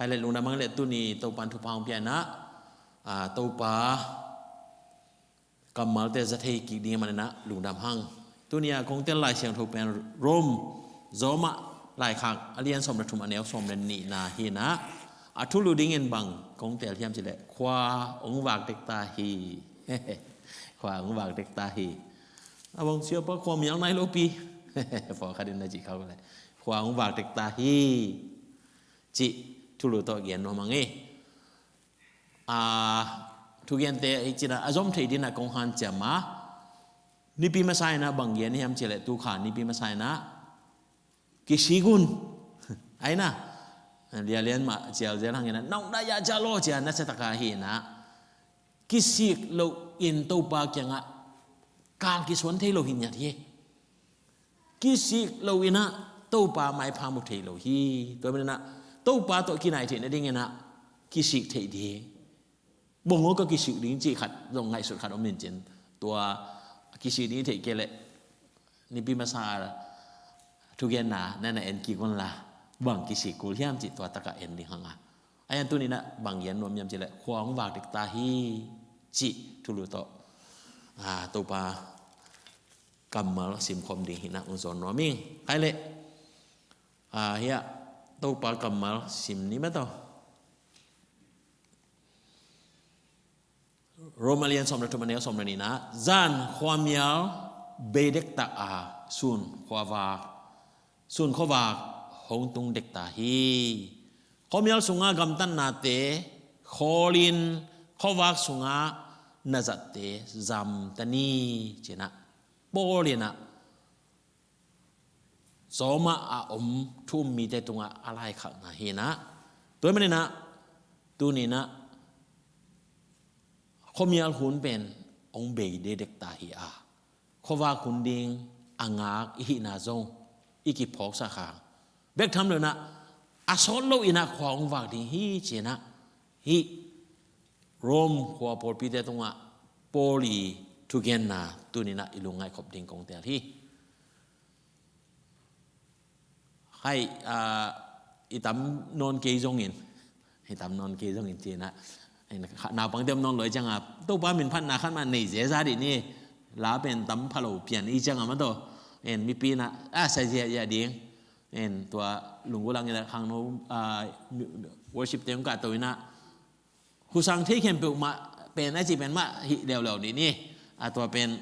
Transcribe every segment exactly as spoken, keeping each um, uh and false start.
Khai le lungdam hang le tuni Topan thupha hong pia in ah, a, Topa kammalte za thei kik ding ahih manin ah lungdam hang. Tuni a kong tel Lai Siangtho pen Rom, Rom ah laikhak a lian sawm le thum a neu sawm le nihna hi in ah, a thulu dingin bang kong tel hiam cih leh khua hong vak dek ta hi. Khua hong vak dek ta hi. A bang siapa khua mial nai lo pi. Pawlkhat in na cih kha uh leh khua hong vak dek ta hi cih thulu tawh gen nuam hang e. A, thugente i cih in ah a zom thei ding in ah kong hanciam a, nipi masa in ah bang gen hiam cih leh tu kha nipi masa in ah kisik un. Ai na, lialian mah cial zel hang in ah nong dah ya cial lo cia na sia taka hi in ah, kisik lo in Topa kiangah kal kisuan thei lo hi ngiat hi. Kisik lo in ah Topa maipha mu thei lo hi. Tua manin ah Topa tawh kinai theih nading in ah kisik theih ding. Bang hang ka kisik ding cih khat zong ngaihsut khat om in cin. Tua kisik ding theih kei leh nipi masa thugenna na na en kik un la, bang kisik kul hiam cih tua takah en ding hang a. Ahi zongin tuni in ah bang gen nuam hiam cih leh khua hong vak dek ta hi cih thulu tawh, a, Topa kammal simkhawm ding hi in ah hong zawn nuam ing. Khai le, a, hiah Topa kammal sim ni maw taw. Rom a lian sawm le thum a neu sawm le nihna, zan khuamial bei dektak a, sun khuavak, sun khuavak hong tung dekta hi. Khuamial sunga gamtatnate khawlin khuavak sunga na zatte zamta ni, ci-in ah Paul in ah Rom ah a om thu um mite tungah a laikhakna hi in ah, tua ahih manin ah tuni in ah khuamial hun pen hong bei dekdek ta hi a, khuavak hun ding a ngak i hihna zong i kiphawksak hang, bek tham lo in ah a sawt lo in ah khua hong vak ding hi, ci-in ah hih Rom khua pawlpite tungah Paul i thugenna tuni in ah i lungngaih khop ding kong teel hi. Hai, ah, i tam nawn kei zongin, i tam nawn kei zongin ci-in ah, naupangte om nawn lo ahih ciangin, Topa min phatna khat mah nei zeza dih ni, la pen tam pha lo pian ahih ciangin maw taw, en mipi in ah, a, sa ziahziah ding, en tua lunggu langin ah khangno, ah, worship te hong kahto in ah, husang thei khempeuh mah pen a cih pen mah hih leuleu dih ni. A tua pen,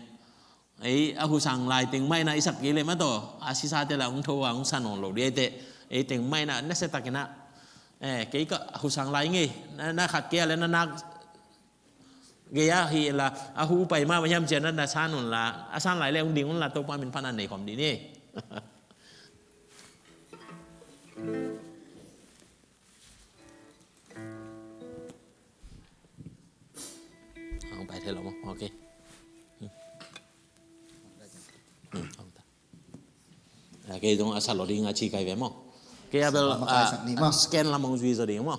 ei, a husang lai teng mah in ah i sak kei leh maw taw, a sisate lah hong tho a hong sa nawn lo dih, ei teh, ei teng mah in ah nasia takin ah, eh, kei ka husang lai ngei, na, na khat kei a leh na nak gei a hi la, a hu pai mah hiam ci-in ah na san un la, a san lai leh hong ding un la, Topa min phatna nei khawm dih ni. Hong pai thei lo maw? Ok. Hmm. Hmm, hong ta. A, kei zong a sa lo ding a ci kai ve maw? Kei a bel, sa lo maw, a, kai sak ni maw? Scan lam hong zui zaw ding maw?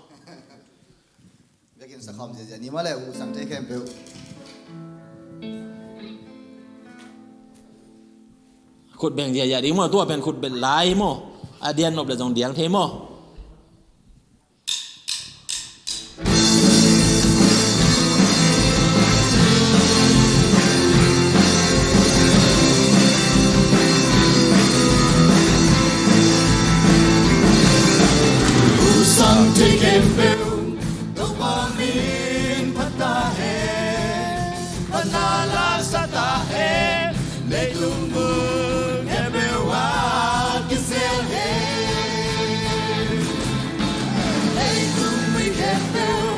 Biakinn sa khawm ziahziah ni maw le, uh, sang thei khempeuh. Khut beng ziahziah ding maw, tua pen khut beng lai maw? A dian nop leh zong diang thei maw? Sang thei khempeuh, Topa min phat ta hen, phatna la sa ta hen. Leitung mun khempeuh ah kizel hen. Leitung mi khempeuh,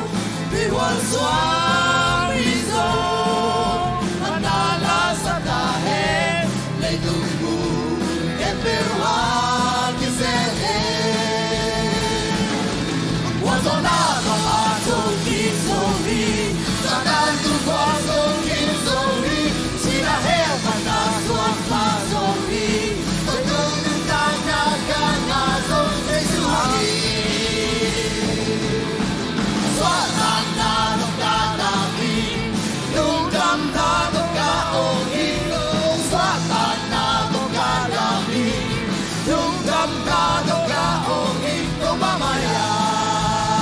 mi huan suak mi zong, phatna la sa ta hen. Leitung mun khempeuh ah kizel hen. Huan zawhna bang a zong kik zo hi. Satan tung khua zong kik zo hi. Sihna hell mah na suak pha zo hi. Leitung nuntakna gah ngah zong Jesu hi. Suahtakna dong gah tang hi. Lungdamna dong gah ong hi. Suahtakna dong gah tang hi. Lungdamna dong gah ong hi. Topa mai-ah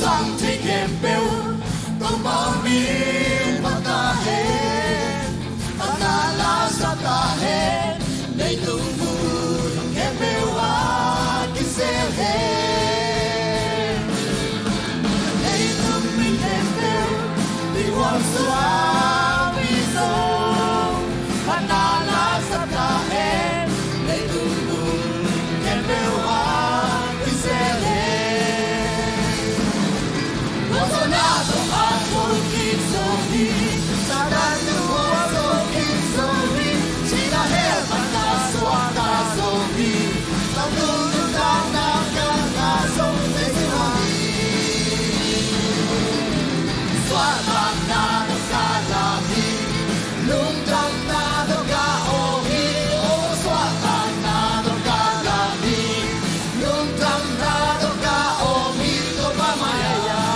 Tang thei khempeuh Topa min phat ta hen, phatna la sa ta hen, leitung mun khempeuh ah kisel hen. Leitung mi khempeuh, mi khuang suak mi zong, phatna la sa ta hen, leitung mun khempeuh ah kisel hen. Khuazawhna tawh a thokik zo hi, Satan tungah thokik zo hi, sihna hell pan a suakta zo hi. Tua nuntakna ka ngah zong Jesu hang hi. Suahtakna tawh ka lam hi, lungdamna tawh ka awng hi. Oh, suahtakna tawh ka lam hi, lungdamna tawh ka awng hi. Topa mai-ah.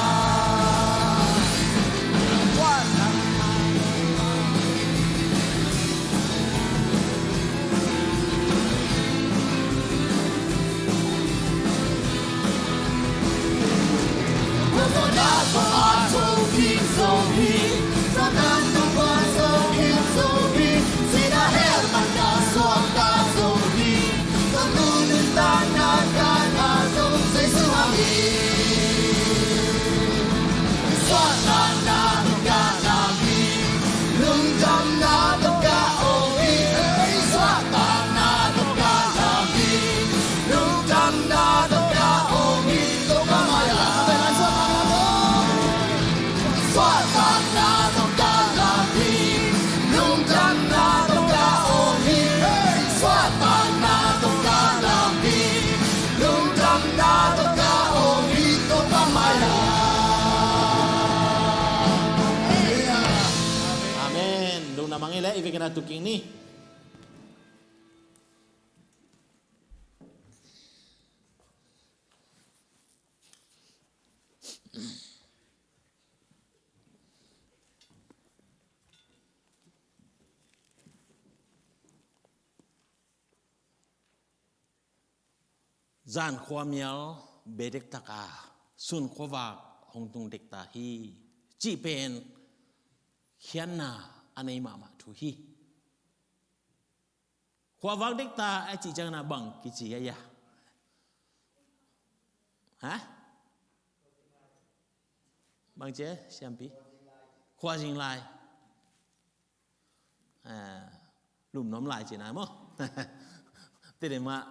Suahtakna tawh ka lam hi, lungdamna tawh ka awng hi. Suahtakna tawh ka lam hi, lungdamna tawh ka awng hi. Topa mai-ah. Suahtakna tawh ka lam hi, lungdamna tawh ka awng hi. Suahtakna tawh ka lam hi, lungdamna tawh ka awng hi. Topa mai-ah. Amen. Lungdam a ngei leh i vekin a tu kik ni. Zan khuamial bei dektak a, sun khuavak hong tung dektak hi cih pen khiatna a nei mahmah thu hi. Khuavak dektak a cih ciangin ah bang kici a ia? Ha? Bang ci a, siampi? Khuazing lai. Ah, lumnuam lai cihna maw? Tete mah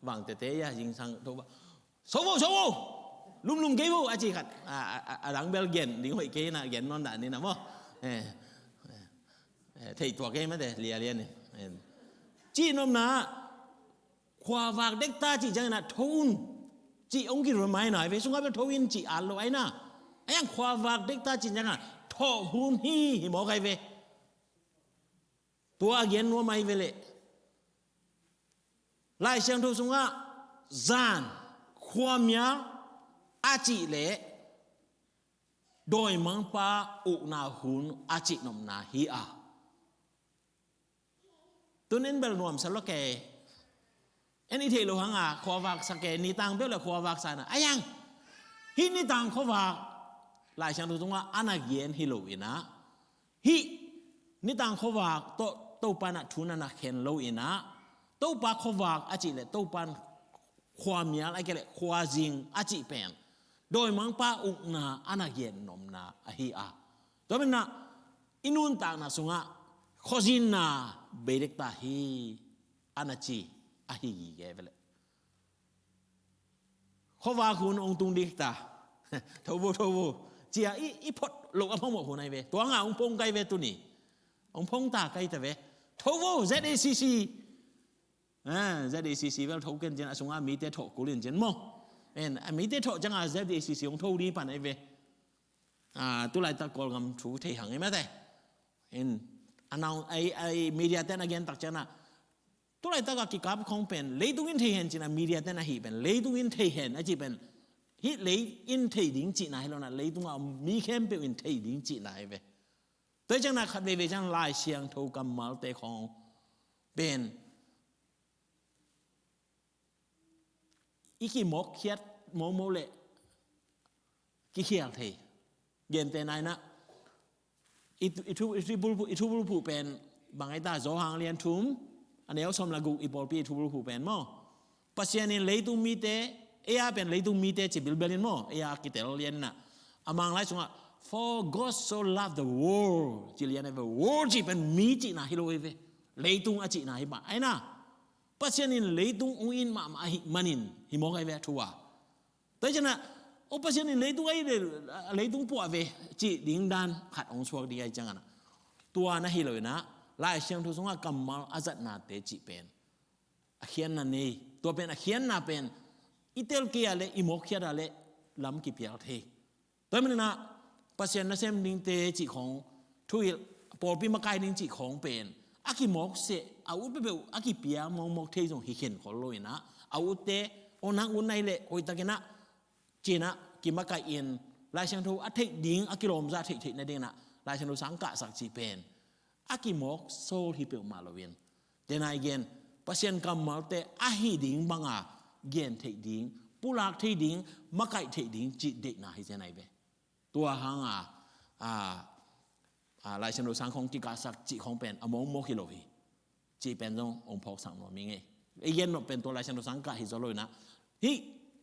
bang tete ia, zingsang tho ba. So vo, so vo! Lumlum kei vo, a ci khat. A, a, a, a dang bel gen ding hoih kei na, gen nawn dah ni na maw? Eh, eh, eh, thei tua kei mate, lia lia ni. Eh. Cihnopna, khuavak dektak cih ciangin ah tho un cih hong ki remind na hi ve, sungah bel tho in cih at lo ai na. A iang khuavak dektak cih ciangin ah thawh hun hi, hi mawk ai ve. Tua a gen nuam ai ve leh. Lai Siangtho sungah zan khuamial a cih leh dawimangpa ukna hun a cihnopna hi a. Tun en bel nuamsa lo kei. En i theih loh hanga khuavak sa kei, nitang peuh le khuavak sa na. A iang, hih nitang khuavak Lai Siangtho tungah a na gen hi lo in ah, hih nitang khuavak tawh Topa in ah thu na na khen lo in ah, Topa khuavak a cih le Topa in khuamial a cih le khuazing a cih pen dawimangpa ukna a na gen nopna ahi a. Tua manin ah i nuntakna sungah khuazinna bei dektak hi a na ci ahi gige ve leh. Khuavak hun hong tung dektak. Tho vo, tho vo. Ci a i, i phot loh a phomawh hun ai ve. Tua nga hong phong kai ve tuni. Hong phong ta kai ta ve. Tho vo, Z A C C. Ah, Z A C C bel tho ken cin, a sungah mite thawh kul in cin maw? En, a mite thawh ciangah Z A C C hong tho ding pan ai ve. Ah, tulaitak Kawlgam thu thei hang i mate. En, a nau, ai, ai media ten a gen tak ciangah. Tulaitak a kikap khong pen, leitung in thei hen cihna media ten a hih pen, leitung in thei hen a cih pen, hih lei in thei ding cihna hi lo na, leitung a mi khempeuh in thei ding cihna hi ve. Tua ciangah khat veivei ciang Lai Siangtho kammalte khong pen i kimawkkhiat momo le kikhial thei. Gentehna in ah i thu, i thu, i thu bulphuh, i thu bulphuh pen bang ahi ta, Johan lian thum, a neu sawm le guk, i pawlpi i thu bulphuh pen maw, Pasian in leitung mite, ei a pen leitung mite ci bilbel in maw, ei a kitel lian in ah, a Manglai sungah, "For God so loved the world," ci lian a, world cih pen mi cihna hi lo hi ve. Leitung a cihna hi mah. Ahi na, Pasian in leitung hong it mahmah ahih manin hi mawk ahi ve a thu a. Tua hi ciangin ah, o, Pasian in leitung a it leh, leitung puah ve cih ding dan khat hong suak ding ahi ciangin ah, tua na hi lo in ah, Lai Siangtho sungah kammal a zatnate cih pen a khiatna nei. Tua pen a khiatna pen i tel kei a leh, i mawkkhiat a leh lam kipial thei. Tua hi manin ah, Pasian nasem dingte cih khawng, thuhilh, pawlpi makai ding cih khawng pen a kimawk seh, a ut peuhpeuh a kipia mawkmawk thei zong hi khen khol lo in ah, a utte, o, nang ut na hih leh hoihtakin ah, ci-in ah kimakaih in, Lai Siangtho a theih ding, a kilawmza theihtheih nading in ah Lai Siangtho sang kahsak cih pen a kimawk sawl hi peuhmah lo in, tena i gen, Pasian kammalte a hih ding banga gen theih ding, pulak thei ding, makaih theih ding cih deihna hi zen ahi ve. Tua hanga, a, a, Lai Siangtho sang khawng kikahsak cih khawng pen a mawkmawk hi lo hi cih pen zong hong phawksak nuam ing ei. I gen nop pen tua Lai Siangtho sang kah hi zaw lo in ah, hih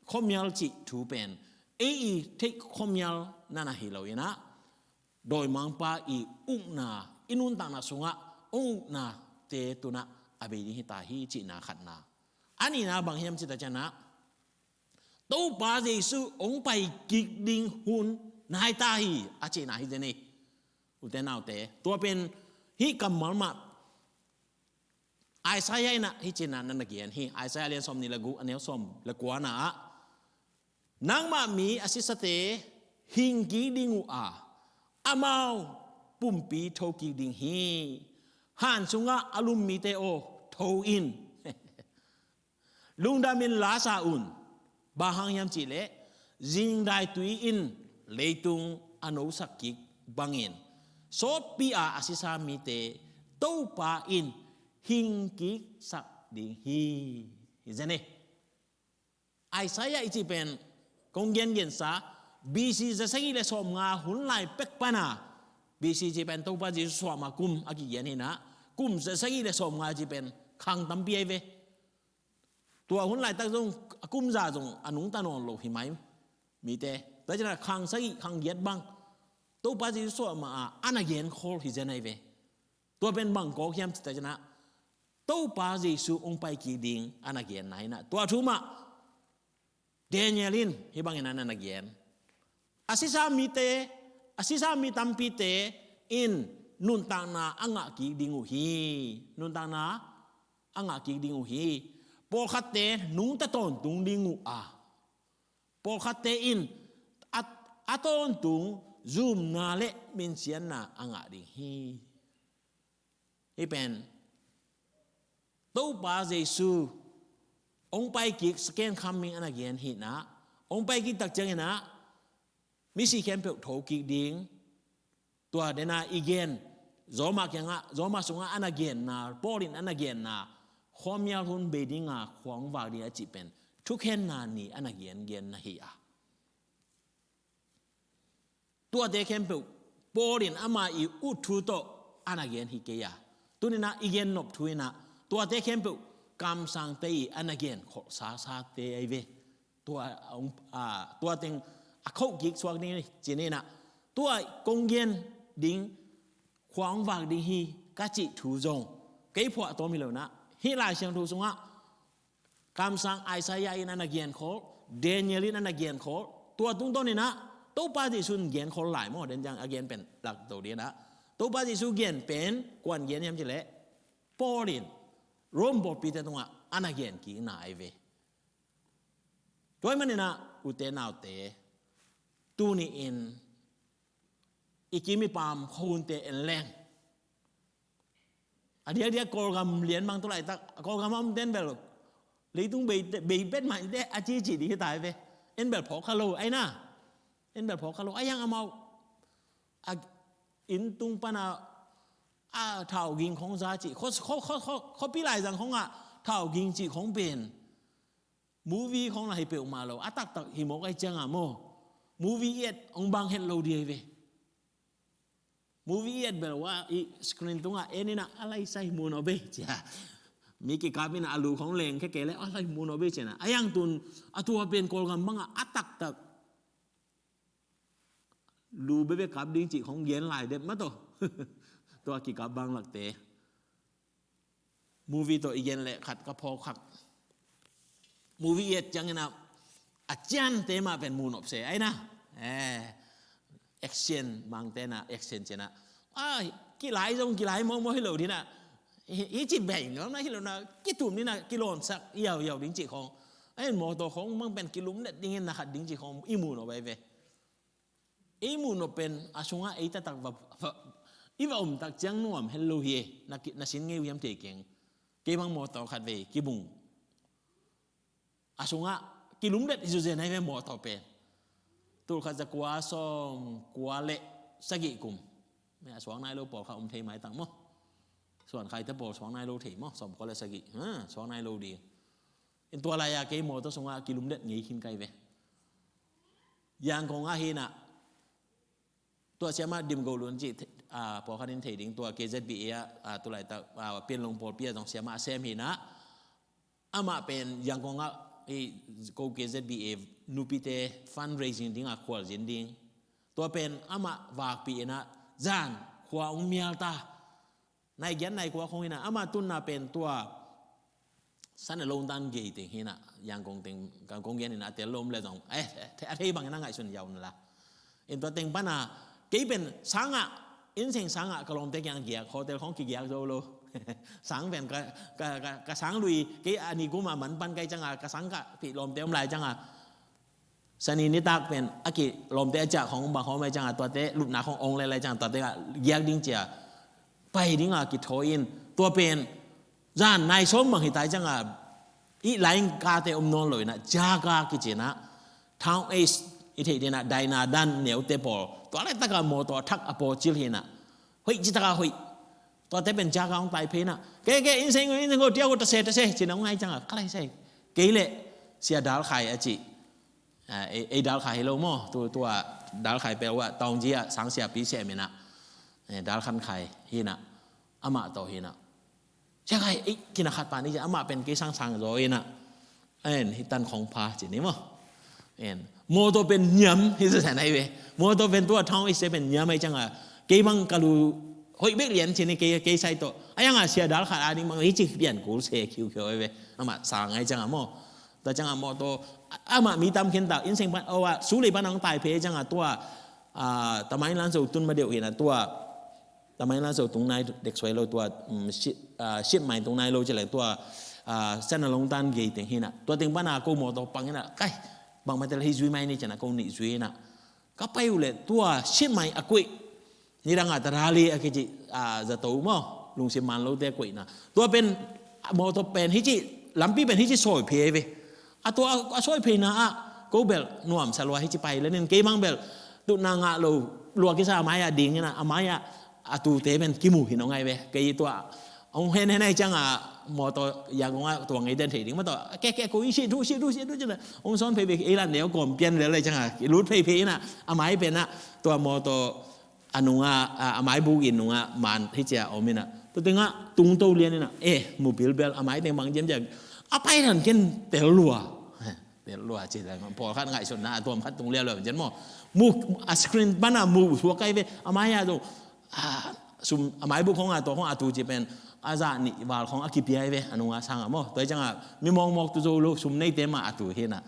khuamial cih thu pen ei i theih khuamial na na hi lo in ah, dawimangpa i ukna, i nuntakna sungah hong uknate tungah a bei ding hi ta hi cihna khatna. A nihna bang hiam cih tak ciangin ah, Topa Jesu hong pai kik ding hun nai ta hi a cihna hi zen hi. Ute naute, tua pen hih kammal mah Isaiah in ah hih ci-in ah na na gen hi. Isaiah lian sawmnih le guk, a neu sawm le kuana ah, "Nangmah mi a sisate hing kik ding uh a, amau pumpi tho kik ding hi. Han sungah a lum mite aw, tho in. Lungdamin la sa un. Bang hang hiam cih leh, zingdai tui in leitung a nosak kik bangin, sawtpi-a a sisa mite Topa in hing kiksak ding hi," hi zen hi. Isaiah i cih pen kong gengensa, B C za sagih le sawmnga hun lai pek pana, B C cih pen Topa Jesu suah ma kum a kigen hi in ah, kum za sagih le sawmnga cih pen khang tampi ahi ve. Tua hun laitak zong a kum za zong a nungta nawn lo hi mai mite. Tua hi ciangin ah khang sagih, khang giat bang Topa Jesu suah ma-a a na genkhol hi zen ahi ve. Tua pen bang kawk hiam cih tak ciangin ah, Topa Jesu hong pai kik ding a na genna hi in ah, tua thu mah Daniel in hih bangin a na na gen. A sisa mite, a sisa mi tampite in nuntakna a ngah kik ding uh hi. Nuntakna a ngah kik ding uh hi. Pawlkhatte nungta tawntung ding uh a, pawlkhatte in a, a tawntung zumna le minsiatna a ngah ding hi. Hih pen Topa Jesu hong pai kik, second coming a na gen hi in ah, hong pai kik tak ciangin ah misi khempeuh tho kik ding. Tua dena i gen, Roma kiangah, Roma sungah a na genna, Paul in a na genna, khuamial hun bei dinga khua hong vak ding a cih pen thukhenna ni a na gengen na hi a. Tuate khempeuh Paul in ama i ut thu tawh a na gen hi kei a. Tuni in ah i gen nop thu in ah tuate khempeuh kamsangte i a na genkholh sasate ahi ve. Tua, a, tua teng a khoh kik suak ding hi ci-in ah, tua kong gen ding, khua hong vak ding hi ka cih thu zong kei phuahtawm hi lo in ah, hih Lai Siangtho sungah kamsang Isaiah in a na genkhol, Daniel in a na genkhol, tua tungtawn in ah Topa Jesu in genkhol lai maw, den ciang a gen pen lak to ding in ah, Topa Jesu gen pen kuan gen hiam cih leh, Paul in Rome pawlpite tungah a na gen kikna ahi ve. Tua ahih manin ah, ute naute, tuni-in i kim i pam khuahunte en leng, a diakdiak Kawlgam lian bang tu laitak, a Kawlgam a omte en bel, leitung bei, bei bet mah inte a cici ding hi ta hi ve. En bel phawk kha lo, ahi na. En bel phawk kha lo, ahi hang amau a inn tung pana a thau ging khong za cih, khuapi laizang khongah thau ging cih khong pen movie khong na hi peuhmah lo, a taktak hi mawk ahi cianga maw. Movie et hong bang het lo ding hi ve. Movie et bel wa i screen tungah en in ah a lai sai mu naw bei cia. Mi kikap in ah a lu khong leng khe kei le a lai mu naw bei cia na. A yang tun a tua pen Kawlgam bangah a taktak lu bebe kap ding cih khong gen lai dep mah tawh. Tua kikap bang lakte. Movie tawh i gen leh khat ka phawk khak. Movie et ciangin ah a ciante mah pen mu nop se ai na. Eh, action mangte na, action cian ah. Ah, kilai zong kilai mawkmawk hi lo ding ah. Hi, hi ci bei ngam na hi lo na, kitum ding ah, kilawmsak yauyau ding cih khong. Ai, mawtaw khong mang pen kilumlet dingin na khat ding cih khong i mu nop ai ve. Ei muh nop pen a sungah ei taktak va, va, i va om tak ciang nuam het lo hi e, na ki, na sin ngei uh hiam thei keng. Kei bang mawtaw khat vei kibung. A sungah kilumlet hi zuzia nai ve mawtaw pen. Tul khat za kua sawm kua le sagih kum. A suak nai lo pawlkhat om thei mai tak maw. Suan khaite pawl suak nai lo thei maw, sawm kua le sagih. Ha, suak nai lo ding. In tua lai-a kei mawtaw sungah kilumlet ngei khin kai ve. Yangon ah hi na. Tua siamah Dim Go Lun cih, ah, pawlkhat in thei ding tua K Z B A ah, ah, tulaitak, ah, Pianlong pawlpi ah zong siamah a sem hi na. Amah pen Yangon ah hi ko K Z B A nupite fundraising dingah khualzin ding. Tua pen amah vakpih in ah zan khua hong mial ta. Nai giat nai kua khong hi na, amah tunna pen tua San a longtan gei teng hi na, Yangon teng, Yangon gen hi na, a tel lom le zong. Eh, a thei bangin a ngaihsun yau na la. In tua teng pana, kei pen sangah, inn seng sangah ka lawmte kiang giak, hotel khong kigiak zo lo. Sang pen ka, ka, ka, ka sang lui, kei a ni guma man pan kai cianga, ka sang ka pi lawmte om lai cianga. Sani nitak pen a ki lawmte a ciah khong bang khong mai cianga tuate lutna khong ong lailai cianga tuate a giak ding cia pai dinga kithawi in tua pen zan nai sawm bang hi tai cianga i lain kate om nawn lo ina Jaga kici ina Town East i theih dina Daina Dan neute pawl tua laitaka mawtaw a thak a paw cil hi ina hoih citaka hoih tuate pen Jaga hong tai phei ina ke ke inseng inseng ko tia ko tase tase cina hong ngai cianga kalai sai kei le sia dal khai a ci. Ah, ei, ei dal kha hi lo maw, tu, tua dal khai pel uh ah, tawng ji ah, sang siapi seh mina. Eh, dal khan khai, hina. Amah tawh hina. Sia khai, ei, kina khat pan i, amah pen kei sang sang zaw hina. En, hi tan khong pha, ci ni maw. En, mawtaw pen niam, hi sa sa nai ve. Mawtaw pen tua thawng i se pen niam ai cianga. Kei bang ka lu, hoih bek lian ci ni kei, kei sai tawh. Ayanga sia dal kha a ding bang, hi ci pian kul se khiu khiu ai ve. Amah sang ai cianga maw. Tua ciangah mawtaw, amah mi tam khin tak, inn seng pan, aw, a, su lei pan ang tai phei ciangah tua, a, tamai lan so tun ma deuh hina tua, tamai lan so tung nai dek suai lo tua, um, shit, a, shit mai tung nai lo ci leng tua, a, san a long tan gei teng hina. Tua teng pana ko mawtaw pang hina, kai, bang ma tel hi zui mai ni ciana ko nih zui hina. Ka pai uh leh tua shit mai a kuih. Nidangah tarali a kici, a, zato maw, lungsim man lote kuihna. Tua pen, a, mawtaw pen hici, lampi pen hici sawi phei ve. A tua a, a sawi pheina ah, ko bel nuam sa lua hici pai lenin kei mang bel, tutna ngah lo, lua kisa a mai-ah dingina, a mai-ah, a tute pen kimu hi nong ai ve. Kei tua, hong hen hen ai cianga, mawtaw Yangon ah tua ngei den thei ding, mawtaw, ke, ke, ko i si du, si du, si du, cina. Hong sawn phei ve, ei lan neu kawm pian lel ai cianga, lut phei phei ina, a mai pena, tua mawtaw, a nunga, a, a mai buk in nunga, man, hicia om ina. Tua tenga, tung to lian ina, eh, mu bilbel, a mai teng bang jam jam. A pai dan ken tel lua. Tel lua ci dan, pawlkhat ngaihsutna, a tuam khat tung lian lua, jen maw. Mu, a screen pana mu, suak kai ve, a mai a zong, a, sum, a mai buk khong a, tua khong a tu ci pen, a za nih val khong a kipia ve, a nunga sanga maw. Tua cianga, mi mawng mawk tu zo lo, sum nei te ma a tu hina.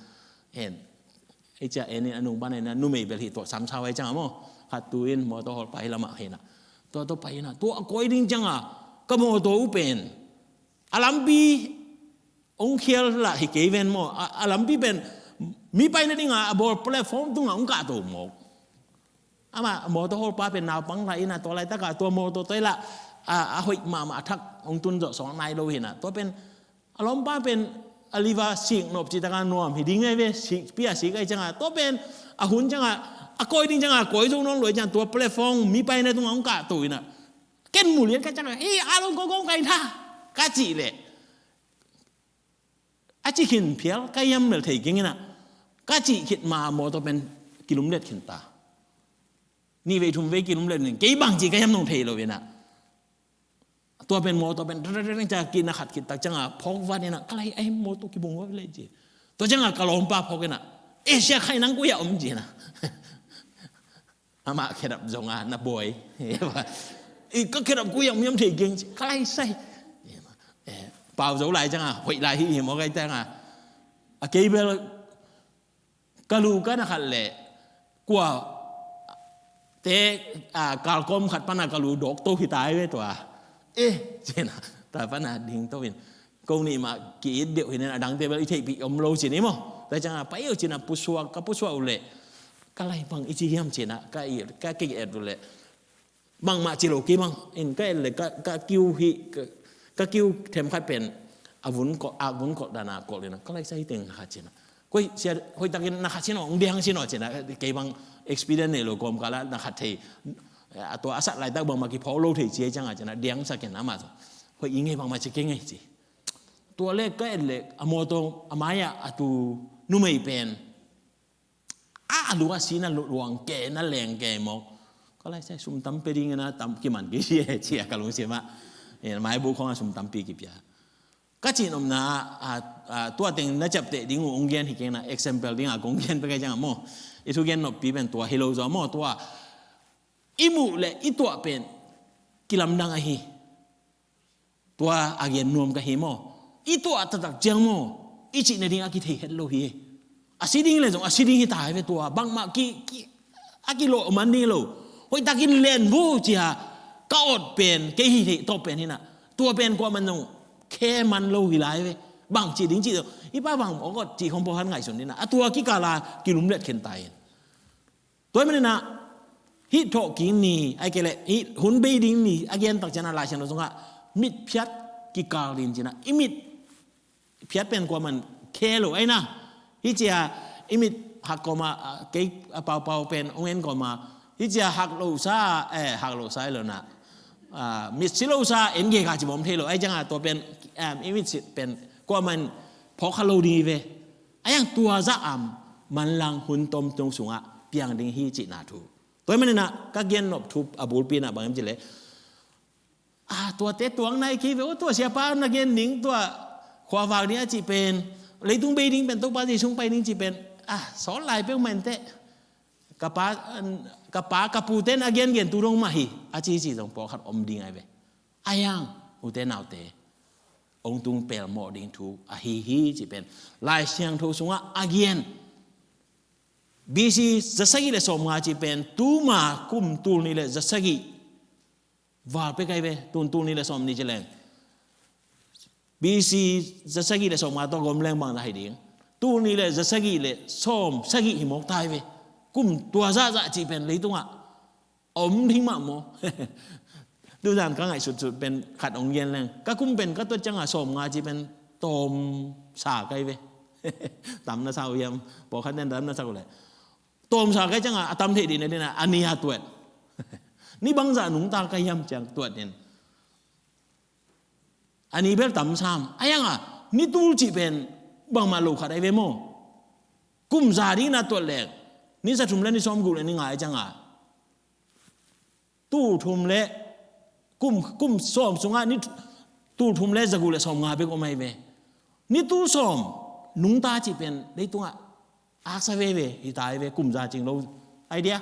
Hen. Ei cia enin a nung pana ina, numei bel hi tua sam sau ai cianga maw. Khat tu in, mawtaw hol pai lama hina. Tua tua pai ina, tua a koi ding cianga, ka mawtaw u pen. A lampi, Hong khial lah hi kei ven maw. A, a lampi pen mi paina dinga a bawl platform tunga hong kahto mawk. Amah mawtaw hawlpa pen naupang lah ina tua laitaka tua mawtaw toi lah a, a hoih mahmah a thak hong tun zawh sawng nai lo hina. Tua pen a lawmpa pen a liva sik nop citaka nuam hi ding ngai ve, sik pia sik ai cianga. Tua pen a hun cianga a kawi ding cianga kawi zo nawn lo ai cianga tua platform mi paina tunga hong kahto ina. Ken mulian ka cianga hi a long kawkawng kai tha ka cih leh. A ci khin phial ka hiam mel thei keng ina. Ka cih khit ma mawtaw pen kilumlet khin ta. Nih vei thum vei kilumlet in kei bang ci ka hiam nong thei lo in ah. Tua pen mawtaw pen reng reng ca kina khat khit tak ciangah phawk vat in ah ka lai ai mawtaw kibung vat le ci. Tua ciangah ka lawmpa phawk in ah, "Eh, sia khai nang koi ah om?" ci in ah. Amah khedap zong a na buai. "I ka khedap koi ah om hiam thei keng ci. Ka lai sai." Eh, pau zo lai ciangah hoih lai hi hi maw kai ciangah. A kei bel ka lu ka na khat leh kua te, a, kalkawm khat pana ka lu dawk to hi tai ve tua. Eh, ci in ah, ta pana ding to in. Ko nih mah ki-it deuh hi nen a dangte bel i theihpih om lo ci ni maw. Tua ciangah pai uh ci in ah pusuak, ka pusuak uh leh. Ka lai bang i ci hiam ci in ah, ka i, ka ki-et uh leh. Bangmah ci lo kei bang, in ka et leh ka, ka kiu hi, ka, ka kiu themkhat pen, a vun kawh, a vun kawh dan a kawh leh na, ka lai sai teng khat ci in ah. Koi, sia, hoihtakin na khat ci in aw, ong diang ci in aw ci in ah, kei bang experience nei lo kawmkal ah na khat thei, a tua a sat laitak bangmah kiphawk lo thei ci hi ciangah ci in ah, diang sa ken amah zong. Hoih i ngei bangmah ci kei ngei ci. Tua leh ka et leh, a mawtaw, a mai-ah, a tu, numei pen. A, a lu a si na luang ke, na leng ke mawk. Ka lai sai sum tam pe ding na tam kiman kei si e, ci a ka lungsim ah. Eh, mai bu khong a sum tampi kipia. Ka cih nopna, a, a, tua teng na ciapteh ding uh ong gen hi keng na, example ding a kong gen pe kai ciang a maw. I thugen noppi pen tua hi lo zaw maw, tua. I muh leh i tuah pen kilamdang ahi. Tua a gen nuam ka hi maw. I tuah taktak ciang maw, i cih nading a kithei het lo hi. A si ding leh zong a si ding hi ta hi ve tua. Bangmah ki, ki, a kilawh man ding lo. Hoihtakin len bu ci a, ka awt pen kei hi theih tawp pen hi na. Tua pen kuaman zong khe man lo hi lai ve. Bang cih ding cih zong, i pa bang awt cih khong pawlkhat ngaihsun ding na. A tua kikal a kilumlet khin ta in. Tua ahih manin ah, hih thawhkik ni, ahih kei leh hih hun bei ding ni a gen tak ciang a, Lai Siangtho sungah mitphiat kikal ding ci in ah, i mitphiat pen kuaman khe lo ahi na. Hih ci a i mit hak kawm a, a, kei a paupau pen ong en kawm a, hih ci a hak lo sa, eh, hak lo sa hi lo na. A, mit si lo sa en gei ka ci bawm thei lo, ahih ciang a tua pen, em, i mit si pen kuaman phawk kha lo ding hi ve. Ahi hang tua zah a manlang hun tomtung sungah piang ding hi cihna thu. Tua ahih manin ah ka gen nop thu a bulpi in ah bang hiam cih leh, a, tuate tuang nai kei ve, aw, tua siapa na gen ding, tua khuavak ding a cih pen, leitung bei ding pen Topa Jesu hong pai ding cih pen, a, sawt lai peuhmah inteh. Ka pa, ka pa, ka pute in a gengen tu dong mah hi, a ci ci zong pawlkhat om ding ahi ve. Ahi hang, ute naute, hong tung pelmawh ding thu ahi hi cih pen Lai Siangtho sungah a gen. B C zasagih le sawmnga cih pen tuma kum tul nih le zasagih val pek ahi ve, tun tul nih le sawmnih ci leng. B C zasagih le sawmnga tawh gawm leng bang na hi ding. Tul nih le zasagih le sawmsagih hi mawk ta hi ve. Kum tua zahzah cih pen leitungah a om ding mah maw. Tuzan ka ngaihsutsut pen khat hong gen leng. Ka kum pen ka tuat ciangah sawmnga cih pen tawmsa ka hi ve. Tam na sa uh hiam, pawlkhat nen tam na sa uh leh. Tawmsa ka hi ciangah a tam theih dih na dih na, a ni a tuat. Ni bangzah nungta ka hiam ciang tuat in. A ni bel tam sam. Ahi hang a, ni tul cih pen bangmah lo khat ahi ve maw. Kum za ding na tuat leng, ni za thum le ni sawmguk le ni nga ahi ciang a, tul thum le, kum, kum sawm sungah ni tul thum le za guk le sawmnga bek om ahi ve. Ni tul sawm nungta cih pen leitungah aksa veve hi ta ahi ve, kum za cing lo ahi dia.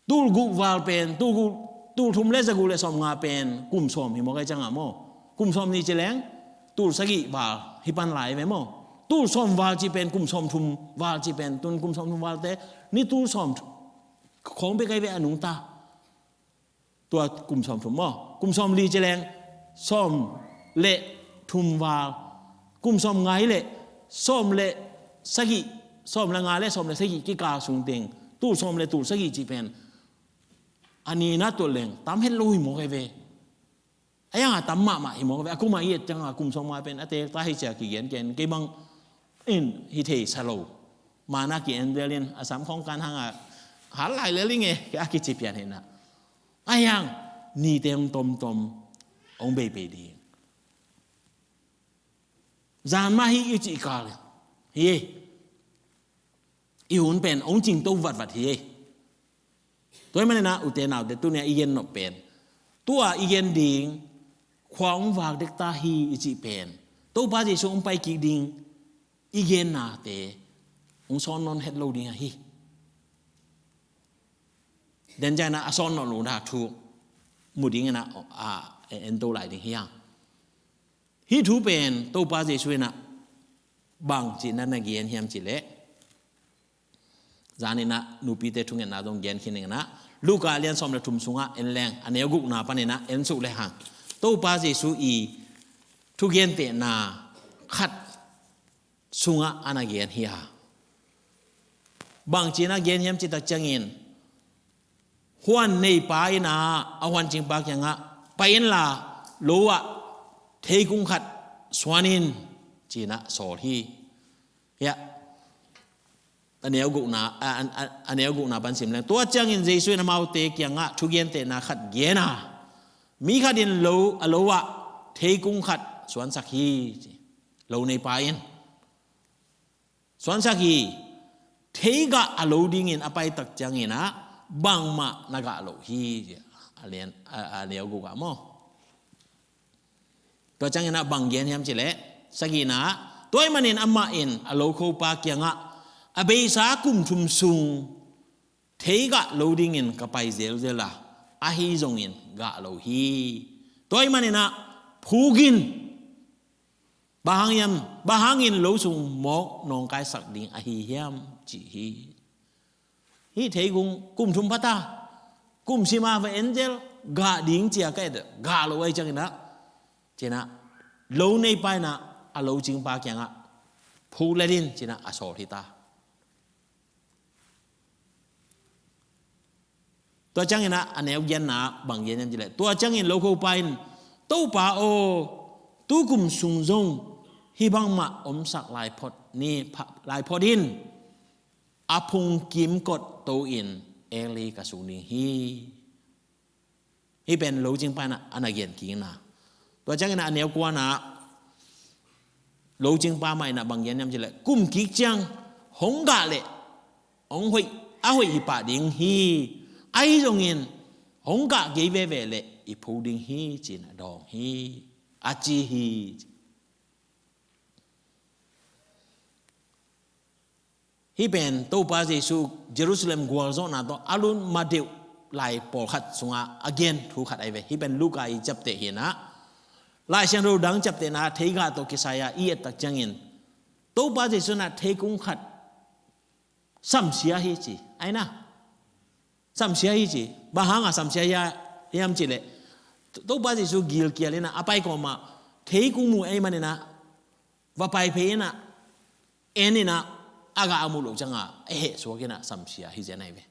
Tul guk val pen, tul guk, tul thum le za guk le sawmnga pen kum sawm hi mawk ahi ciang a maw. Kum sawmnih ci leng, tul sagih val hi pan lai ve maw. Tul sawm val cih pen, kum sawmthum val cih pen, tun kum sawmthum val te, ni tul sawm khawng bek ahi ve a nungta. Tua kum sawmthum maw. Kum sawmli ci leng, sawm le thum val. Kum sawmnga hi leh, sawm le sagih, sawm le nga le sawm le sagih kikal sung teng, tul sawm le tul sagih cih pen a ni na tuat leng tam het lo hi mawk ahi ve. Ahi hang a tam mahmah hi mawk ahi ve. A kum a i et ciang a kum sawmnga pen a teek ta hi ci a kigen ken, kei bang in hi thei sa lo. Mana ki-en vel in a sam khawng kan hang a, hal lai lel ing e, a kici pian hi na. Ahi hang, nite hong tomtom hong beibei ding. Zan mah hi i cih kal hi. I hun pen hong cingto vatvat hi. Tua ahih manin ah ute naute, tuni-a i gen nop pen, tua i gen ding, khua hong vak dekta hi i cih pen, Topa Jesu hong pai kik ding i gennate hong sawn nawn het lo ding ahi. Den ciangin ah a sawn nawn lohna thu mu dingin ah, a, en to lai ding hi hang. Hih thu pen Topa Jesu in ah bangci na na gen hiam cih leh, zanin ah nupite thungetna zong gen khin ning in ah, Luka lian sawm le thum sungah en leng, a neu gukna panin ah en suk le hang, Topa Jesu i thugentehna khat sungah a na gen hi a. Bangci na gen hiam cih tak ciangin, huan neipa in ah a huancingpa kiangah, "Pai inla, lo ah theikung khat suan in," ci-in ah sawl hi. Hiah a neu gukna, a, a, a, a neu gukna pan sim leng, tua ciangin Jesu in amaute kiangah thugentehna khat gen a, "Mi khat in lo, a lo ah theikung khat suansak hi," ci. Lo neipa in suansak hi. Thei gah a lo dingin a pai tak ciangin ah bangmah na gah loh hi, ci. A lian, a, a neu guk ah maw. Tua ciangin ah bang gen hiam cih leh, sagihna, "Tua ahih manin amah in a lokhopa kiangah, 'A beisa kum thum sung thei gah lo dingin ka pai zelzel a, ahi zongin gah lo hi. Tua ahih manin ah phuk in. Bang hang hiam, bang hangin lo sung mawk nawngkaisak ding ahi hiam?' ci hi." Hih theikung kum thum pha ta, kum sim a va en zel, gah ding ci-a ka et, gah lo ahih ciangin ah, ci-in ah lo neipa in ah a locingpa kiangah, "Phuk let in," ci-in ah a sawl hi ta. Tua ciangin ah a neu giatna bang gen hiam cih leh, tua ciangin lokhopa in, "Topa aw, tu kum sung zong hih bangmah omsak lai phot ni, pha-, lai phot in, a phung kimkot to-in ek li ka sung ding hi." Hih pen locingpa in ah a na gen kikna. Tua ciangin ah a neu kuana, locingpa mah in ah bang gen hiam cih leh, "Kum kik ciang hong gah leh hong hoih, a hoih hi pah ding hi. Ahi zongin hong gah kei veve leh i phuk ding hi," ci-in ah dawng hi, a ci hi. Hih pen Topa Jesu Jerusalem gualzawhna tawh a lut ma deuh lai pawlkhat sungah a gen thu khat ahi ve. Hih pen Luka i ciapteh hi-in ah, Lai Siangtho dang ciaptehna thei gah tawh kisai-a i et tak ciangin, Topa Jesu in ah theikung khat samsia hi ci, ahi na. Samsia hi ci. Bang hanga samsia hi a, hiam cih leh, Topa Jesu gilkial in ah a pai kawmah theikung mu ahih manin ah, va pai phei in ah, en in ah, a gah a muh loh ciangah a hehsuak in ah samsia hi zen ahi ve.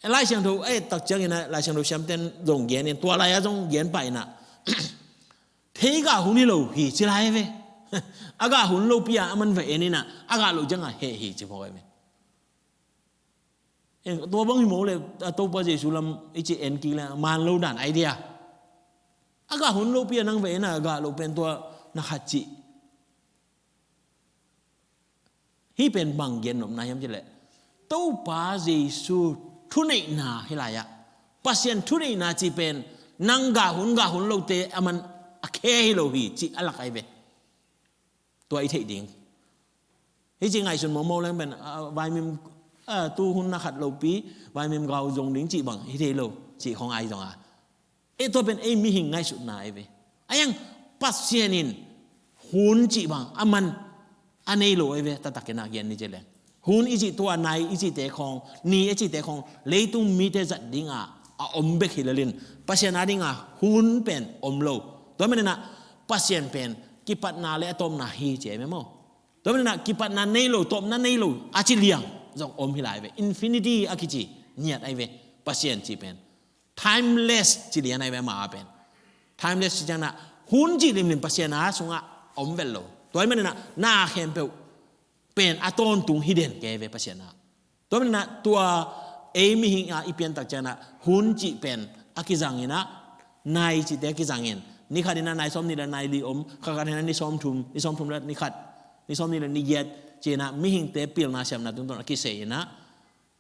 Lai Siangtho a et tak ciangin ah, Lai Siangtho siamten zong gen in, tua lai-ah zong gen pah in ah, "Thei gah hun hi lo hi," ci lai ve. A gah hun lopi-a aman va en in ah, a gah loh ciangah heh hi ci mawk ahi ve. Tua bang hi mawk leh, a, Topa Jesu lam i ci en kik leh, man lo dan ahi dia. A gah hun lopi-a nang va en a, a gah loh pen tua na khat cih. Hih pen bang gen nopna hiam cih leh, Topa Jesu thuneihna hi lai-ah, Pasian thuneihna cih pen nang gah hun, gah hun lote aman a khe hi lo hi cih a lak ahi ve. Tua i theih ding. Hih ci ngaihsun mawkmawk leng pen, a, vaimim, a, tu hun na khat lopi, vaimim gau zong ding cih bang hi thei lo, cih khong ahi zong a. E, tua pen ei mihing ngaihsutna ahi ve. Ahi hang Pasian in hun cih bang aman a nei lo ahi ve, taktak in a gen ni ci leng. Hun i cih tua, nai i cihte khong, ni i cihte khong, leitung mite zat dinga a om bek hi lel in, Pasian a dinga hun pen om lo. Tua manin ah Pasian pen kipatna le a tawpna hi ci ahi ve maw. Tua manin ah kipatna nei lo, tawpna nei lo a ci liang zong om hi lai ve. Infinity a kici ngiat ahi ve. Pasian cih pen timeless ci lian ahi ve, ama a pen. Timeless ci ciangin ah hun cih limlim Pasian a sungah om vet lo. Tua ahih manin ah na khempeuh pen a tawntung hi den kei ve Pasian a. Tua manin ah tua ei mihing a i piantak ciangin ah hun cih pen a kizangin ah, nai cihte a kizangin, ni khat in ah nai sawmnih le nai li om, kha khat in ah ni sawmthum, ni sawmthum le ni khat, ni sawmnih le ni giat ci-in ah mihingte pilna siamna tungtawn a kisei in ah,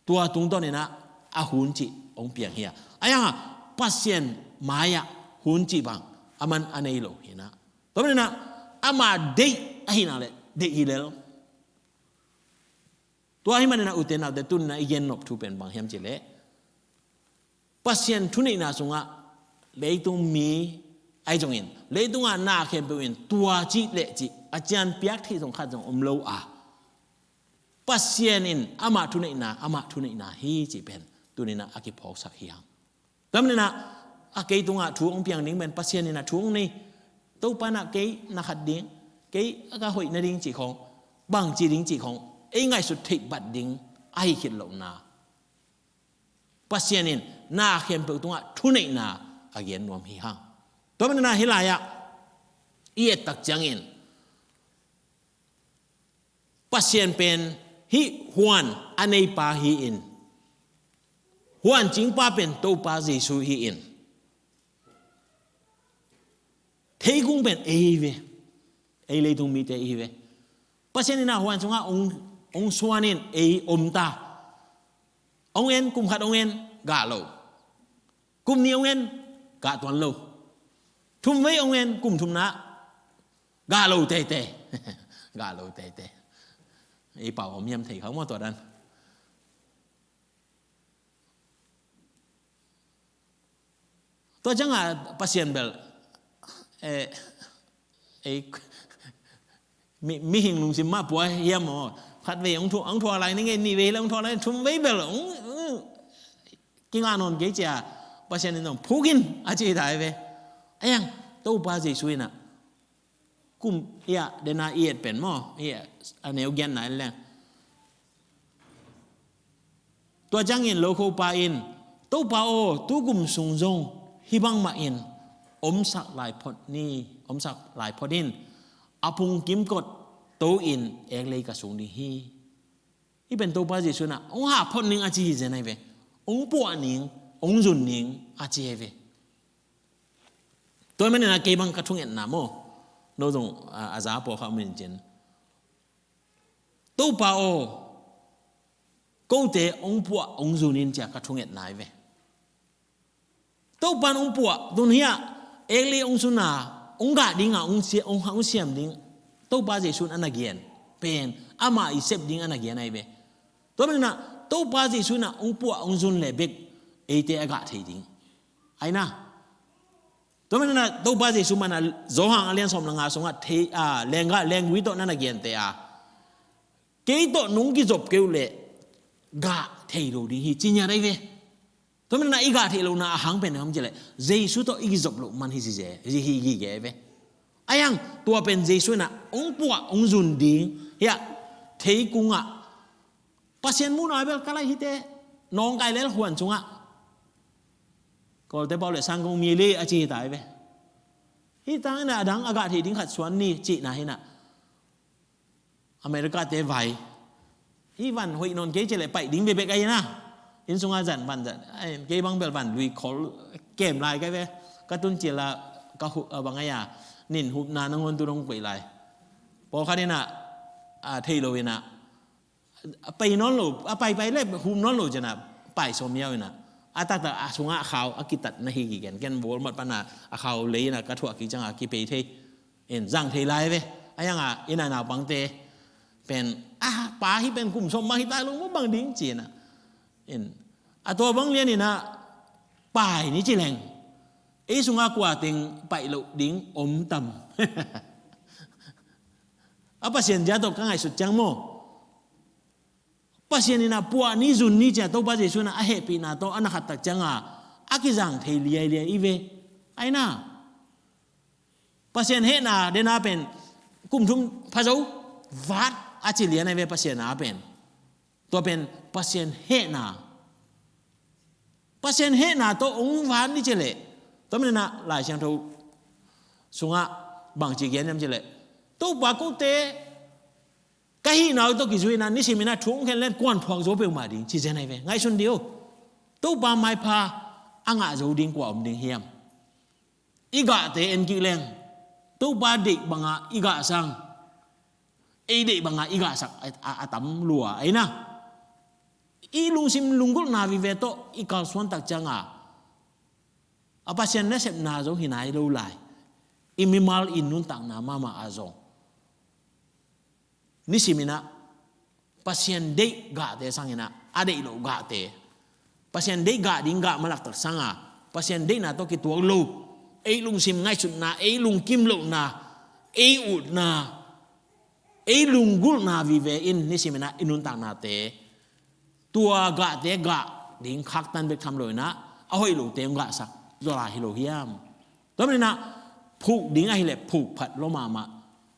tua tungtawn in ah a hun cih hong piang hi a. Ahi hang a Pasian mai-ah hun cih bang aman a nei lo hi in ah, tua manin ah ama deih ahih nak leh deih hi lel. Tua ahih manin ah ute naute, tuni in ah i gen nop thu pen bang hiam cih leh, Pasian thuneihna sungah leitung mi ahi zongin, leitung a na khempeuh in tua cih leh cih a cian piak theih zong khat zong om lo a, Pasian in amah thuneihna, amah thuneihna hi cih pen tuni in ah a kiphawksak hi hang. Tua manin ah a kei tungah thu hong piang ding pen Pasian in ah thu hong nei. Topa in ah kei na khat ding, kei a ka hoih nading cih khawng, bangci ding cih khawng ei ngaihsut theih bat ding ahi khit lohna, Pasian in na khempeuh tungah thuneihna a gen nuam hi hang. Tua manin ah hih lai-ah i et tak ciangin Pasian pen hih huan a neipa hi-in, huan cingpa pen Topa Jesu hi-in, theikung pen ei hi ve, ei leitung mite i hi ve. Pasian in ah huan sungah hong, hong suan in ei om ta. Hong en, kum khat hong en, gah lo. Kum nih hong en, gah tuan lo. Thum vei hong en, kum thumna, gah lo teitei. Gah lo teitei. Ei pau om hiam thei kha maw tua dan. Tua ciangah Pasian bel, eh, eh, mi, mihing lungsim mah pua hiam maw? Khat vei hong thu, hong thuak lai ning ei, nih vei le hong thuak lai, thum vei bel hong, hong kingah nawn kei ci a, Pasian in zong phuk in a ci ta hi ve. Ahi hang Topa Jesu in ah kum, ia, dena i et pen maw, ia, a neu giatna en leng. Tua ciangin lokhopa in, Topa aw, tu kum sung zong hih bangmah in omsak lai phot ni, omsak lai phot in, a phung kimkot to in eklei ka sung ding hi. Hih pen Topa Jesu in ah hong hah phot ning a ci hi zen ahi ve. Hong puah ning, hong zun ning a ci ahi ve. Tua manin ah kei bang ka thungetna maw, no zong a, a za pawlkhat om in cin, Topa aw, kote hong puah hong zun in ci a ka thungetna ahi ve. Topa in hong puah, tun hiah eklei hong sung a, hong gah ding a, hong sia-, hong, hong siam ding Topa Jesu in a na gen pen amah i sep ding a na gen ahi ve. Tua manin ah Topa Jesu in ah hong puah hong zun leh bek eite a gah thei ding ahi na. Tua manin ah Topa Jesu man a Johan a lian sawm le nga sungah thei, a, lenggah lenggui tawh na na gente a, kei tawh nong kizop kei uh leh gah thei lo ding hi ci ngiat ahi ve. Tua manin ah i gah theih lohna a hang pen hiam cih leh Jesu tawh i kizop loh man hi ci ze, hi, hi, hi gige ahi ve. Ahi hang tua pen Jesu in ah hong puah hong zun ding hiah theikung ah Pasian muhna bel ka laih hite, nawngkai lel huan sungah Kawlte pau le sangkong mi le a ci hi ta hi ve. Hih tang in ah a dang a gah theih ding khat suan ni cihna hi in ah America te vai. Hih van hoih nawn kei ci leh paih ding bekbek ahi na. Inn sungah zan van zan. Ai, kei bang bel van lui khol kem lai kai ve. Ka tun cil a ka hu-, a bang ahi a, nin hupna nangawn tu dong koih lai. Pawlkhat in ah, a, thei lo in ah, a pai nawn lo, a pai pai le hum nawn lo ci in ah, pai sawm hiau in ah, a taktak a sungah a khau a kitat na hi kigen. Ken Walmart pan a, a khau lei in ah ka thuah kik ciang a kipei thei. In zang thei lai ve. Ahi hang a, in a naupangte pen, a, pa hih pen kum sawm bang hi ta lo maw, bang ding ci in ah. In, a tua bang lian in ah pai ni ci leng, ei sungah kua teng paih loh ding om tam? A Pasian zia tawh ka ngaihsut ciang maw, Pasian in ah puah ni zun ni ci a Topa Jesu in ah a hehpihna tawh a na khat tak ciang a, a kizang thei liailiai hi ve. Ahi na, Pasian hehna dena pen kum thum pha zo, vat a ci lian ahi ve Pasian a pen. Tua pen Pasian hehna. Pasian hehna tawh hong vat ni ci leh, tua manin ah Lai Siangtho sungah bangci gen hiam ci leh, Topa, kote ka hihna uh tawh kizui in ah nisim in ah thu hong khen leng kuan phuak zo peuhmah ding ci zen ahi ve. Ngaihsun dih o. Topa maipha a ngah zo ding kua om ding hiam? i gahte en kik leng, Topa deih banga i gahsang, ei deih banga i gahsak a, a, a tam lua ahi na. I lungsim lunggulhna vive tawh i kalsuan tak cianga, a Pasian nasepna zong hi nai lo lai, i mimal i nuntakna mahmah ah zong nisiminah Pasian deih gahte sanginah a deih loh gahte, Pasian deih gah ding gah malaktak sanga Pasian deihna tawh kituak lo, ei lungsim ngaihsutna, ei lungkim lohna, ei utna, ei lunggulhna vive in nisiminah i nuntaknate, tua gahte gah ding khaktan bek tham loinah a hoih lote hong gahsak zaw lai hi lo hiam? Tua maninah phuk ding ahileh phuk phat lua mahmah,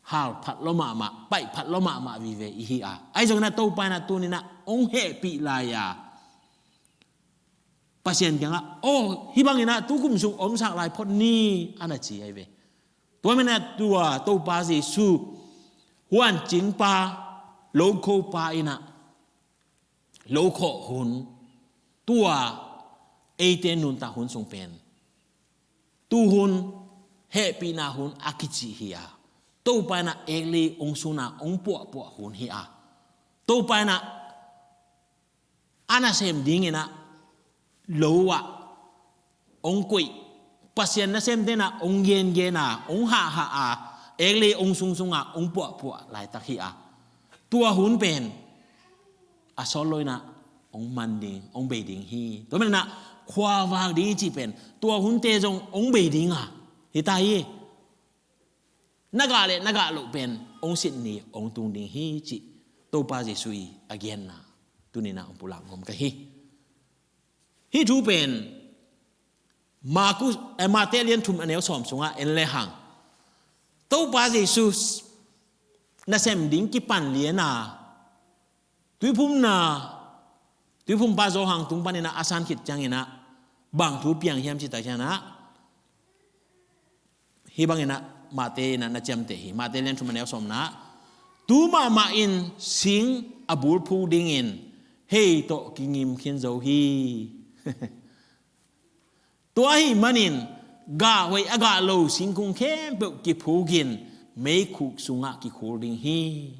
hal phat lua mahmah, paih phat lua mahmah vive i hi a. Ahi zonginah Topa inah tuninah hong hehpih lai-a Pasian kiangah, aw, hih banginah tu kum sung omsak lai phot ni, a na ci ahi ve. Tua maninah tua Topa Jesu huancingpa, lokhopa inah lokhawh hun, tua eite nuntak hun sung pen tu hun, hehpihna hun a kici hi a, Topa inah eklei hong suna hong puahpuah hun hi a, Topa inah a nasem dinginah lo ah hong koih, Pasian nasemte inah hong gengen a, hong hahhah a, eklei hong sungsunga hong puahpuah laitak hi a, tua hun pen a sawt loinah hong man ding, hong bei ding hi. Tua maninah khuavak ding i cih pen tua hunte zong hong bei dinga hi ta hi. Na gah le na gah loh pen hong sit ni hong tung ding hi cih Topa Jesu i a genna tuninah hong pulak nuam ka hi. Hih thu pen Markus, eh, Mate lian thum a neu sawm sungah en lehang, Topa Jesu nasem ding kipan liana, tuiphumna, tuiphumpa Johan tung paninah a san khit cianginah bang thu piang hiam cih tak cianginah, hih banginah Mate inah na ciamteh hi. Mate lian thum a neu sawmna, tu mahmah in sing a bul phuk dingin hei tawh kingim khin zo hi. Tua ahih manin gah hoih a gah lo singkung khempeuh kiphukin meikhuk sungah kikhul ding hi.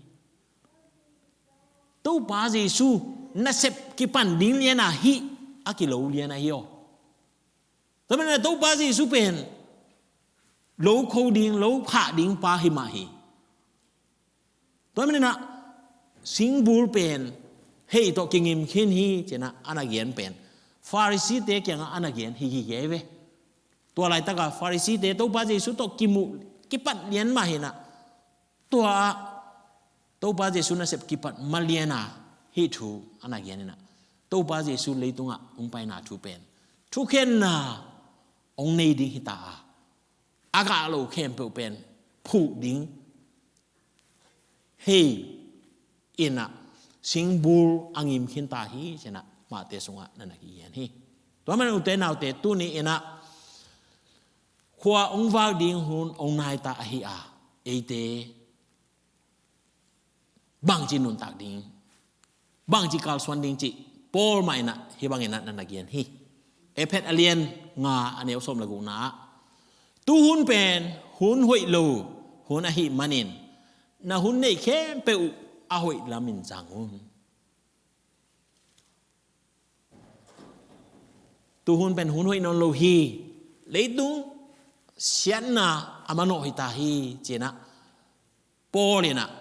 Topa Jesu nasep kipan ding liana hih a kilo liana hi aw. Tua maninah Topa Jesu pen lo kho ding, lo khah ding pa hi mah hi. Tua maninah singbul pen hei tawh kingim khin hi cinah a na gen pen Pharisee-te kiangah a na gen hi gige ve. Tua laitaka Pharisee-te Topa Jesu tawh kimuh kipat lian mah hinah, tua ah Topa Jesu nasep kipat maliana hih thu a na geninah, Topa Jesu leitungah hong paina thu pen thukhenna hong nei ding hita a, a gah lo khempeuh pen phuk ding hei inah singbul a ngim khinta hi cinah Mate sungah na na kigen hi. Tua man ute naute tuni inah khua hong vak ding hun hong naita ahi a, eite bangci nuntak ding, bangci kalsuan ding cih Paul mah inah hih banginah na na gen hi. Efet a lian nga a neu sawm le gukna ah, tu hun pen hun hoih lo hun ahih manin na hun neih khempeuh uh a hoih lamin zang un. Tu hun pen hun hoih nawn lo hi. Leitung siatna a manawh hita hi cinah Paul inah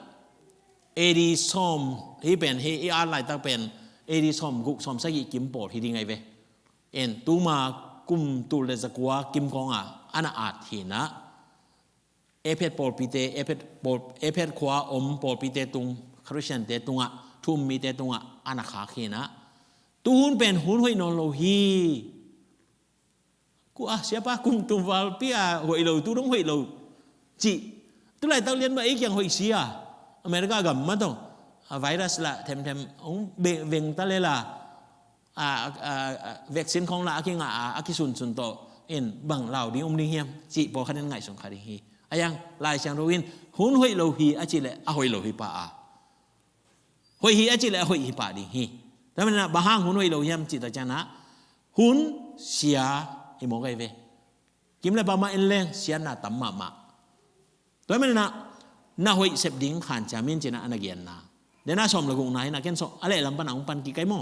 A D sawm, hih pen hih i at laitak pen A D sawm guk sawm sagih kim pawl hi ding ahi ve. En tuma kum tul le zakua kim kawnga a na at hinah Efet pawlpite, Efet pawl, Efet khua om pawlpite tung, Khristiante tungah, thu um mite tungah a na khak hinah tu hun pen hun hoih nawn lo hi. Kua siapa kum tumvalpi a hoih lo, tu dong hoih lo cih. Tu laitak lian mah ei kiang hoih si a, America gam mah tawh a virus lah themthem hong veng ta lela, a, a, a, vaccine khong lah a kingah a, a kisunsun tawh in bang lau ding om ding hiam cih pawlkhat in ngaihsun kha ding hi. A yang Lai Siangtho in hun hoih lo hi a cih leh a hoih lo hi pah a, hoih hi a cih leh a hoih hi pah ding hi. Tua maninah bang hang hun hoih lo hiam cih tak cianah hun sia hi mawk ahi ve. Kim le pam ah en leng siatna tam mahmah. Tua hi maninah na hoih sep ding khanciam in cinah a na genna. Dena sawm le gukna hinah ken sawm a lehlam panah hong pan kik kai maw.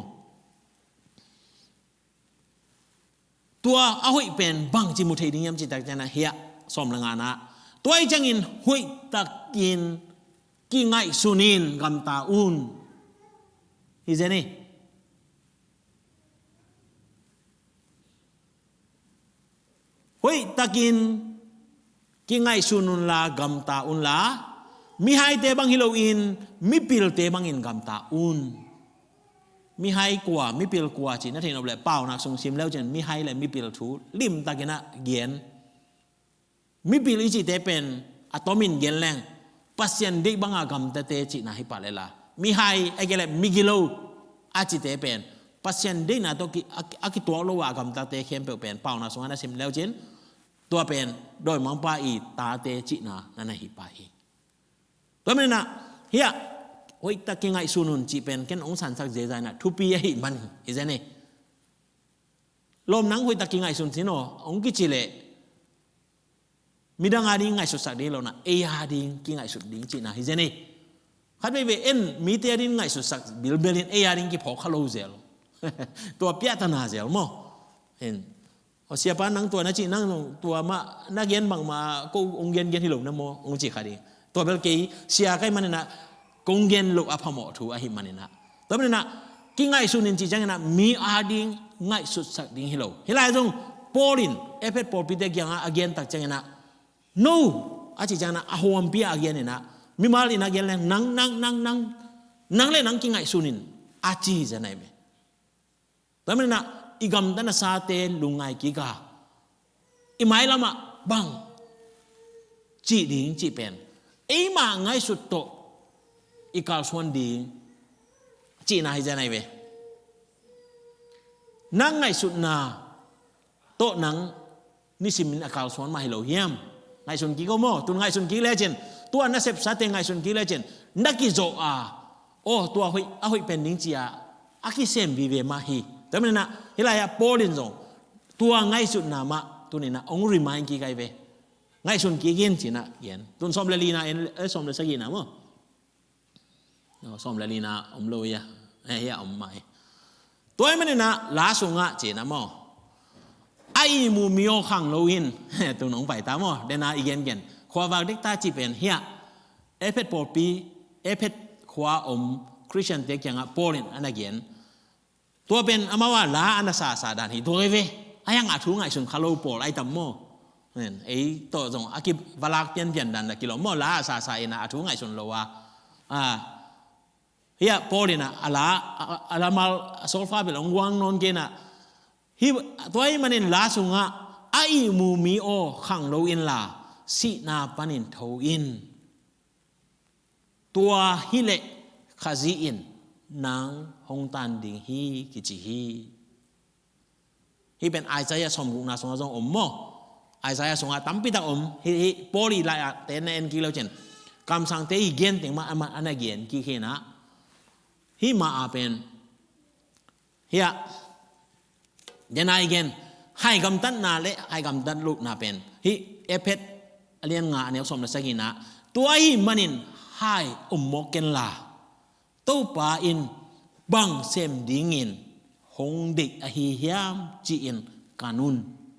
Tua a hoih pen bangci mu thei ding hiam cih tak cianah hiah sawm le ngana. Tua hi ciangin hoihtakin kingaihsun in gamta un. Hi zen hi. Hoihtakin kingaihsun unla gamta unla, mihaite bang hi loin mipilte bangin gamta un. Mihai kua, mipil kua cih na thei nop leh Paunak sung sim leu cin mihai le mipil thu limtakinah gen. Mipil i cihte pen a tomin gen leng Pasian deih banga gamtate cihna hi pah lela, mihai a gelep migilo a cihte pen Pasian deihna tawh ki- a- a kituak lo a gamtate khempeuh pen Paunak sungah na sim leu cin tua pen dawimangpa i tate cihna na na hi pah hi. Tua maninah hiah hoihtak kingaihsun un cih pen ken hong sansak zeza inah thupi ahi man hi zen hi. Lawm nang hoihtak kingaihsun sin aw hong kici leh midang ading ngaihsutsak ding hi lo nah ei ading kingaihsut ding cihna hi zen hi. Khat veivei en mite ading ngaihsutsak bilbelin ei ading kiphawk kha lo zel. Tua piahtana zel maw. Aw siapa nang tua na cih nang zong tua mah na gen bangmah ko hong gengen hi lo na maw hong ci kha ding. Tua bel kei sia kai maninah kong gen loh a phamawh thu ahi maninah. Tua maninah kingaihsun in cih cianginah mi ading ngaihsutsak ding hi lo. Hih lai zong Paul in Efet pawlpite kiangah a gen tak cianginah no a cih cianginah a huampi a a geninah mimal in a gen leng nang nang nang nang nang le nang kingaihsun in a ci hi zen ahi ve. Tua maninah i gamta nasate lungngai kika i mailamah bang cih ding cih pen eimah ngaihsut tawh i kalsuan ding cihna hi zen ahi ve. Nang ngaihsutna tawh nang nisimin a kalsuan mah hi lo hiam? Ngaihsun kik aw maw, tun ngaihsun kik lecin tua nasepsate ngaihsun kik lecin na kizawh a aw tua hoih a hoih pen ding cia a kisem vive mah hi. Tua maninah hih lai-ah Paul in zong tua ngaihsutna mah tuninah hong remind kik ahi ve. Ngaihsun kik in cinah gen tun sawm le lina en eh, sawm le sagihna maw. Sawm le lina om lo ia eh, hia om mah hi. Tua hi maninah la sungah cinah maw a ihmu mi aw khang lo in tun hong paita maw dena i gengen khuavak dekta cih pen hiah Efet pawlpi Efet khua om Khristiante kiangah Paul in a na gen. Tua pen amau a la a na sasa dan hi tua hi ve. A hiangah thu ngaihsun kha lo pawl ai tam maw. Ei tawh zong a kivalak pianpian dan na kilawm maw la a sasa inah a thu ngaihsun lo a. Hiah Paul inah a la a la mal a sawlfa bel hong guang nawn kei inah hi. Tua hi manin la sungah a ihmu mi aw khang lo inla sihna panin tho in. Tua hileh Khazih in nang hong tan ding hi kici hi. Hih pen Isaiah sawmgukna sungah zong om maw? Isaiah sungah tampitak om. Hih, hih Paul i lai-ah te na en kik leu cin kamsangte i gen teng mah amah a na gen kik hinah. Hih mah a pen hiah dena i gen hai gamtatna le hai gamtat lohna pen hih Efet a lian nga a neu sawm le sagihna. Tua hi manin hai om mawk kenla Topa in bang sem dingin hong deih ahi hiam ci-in kan un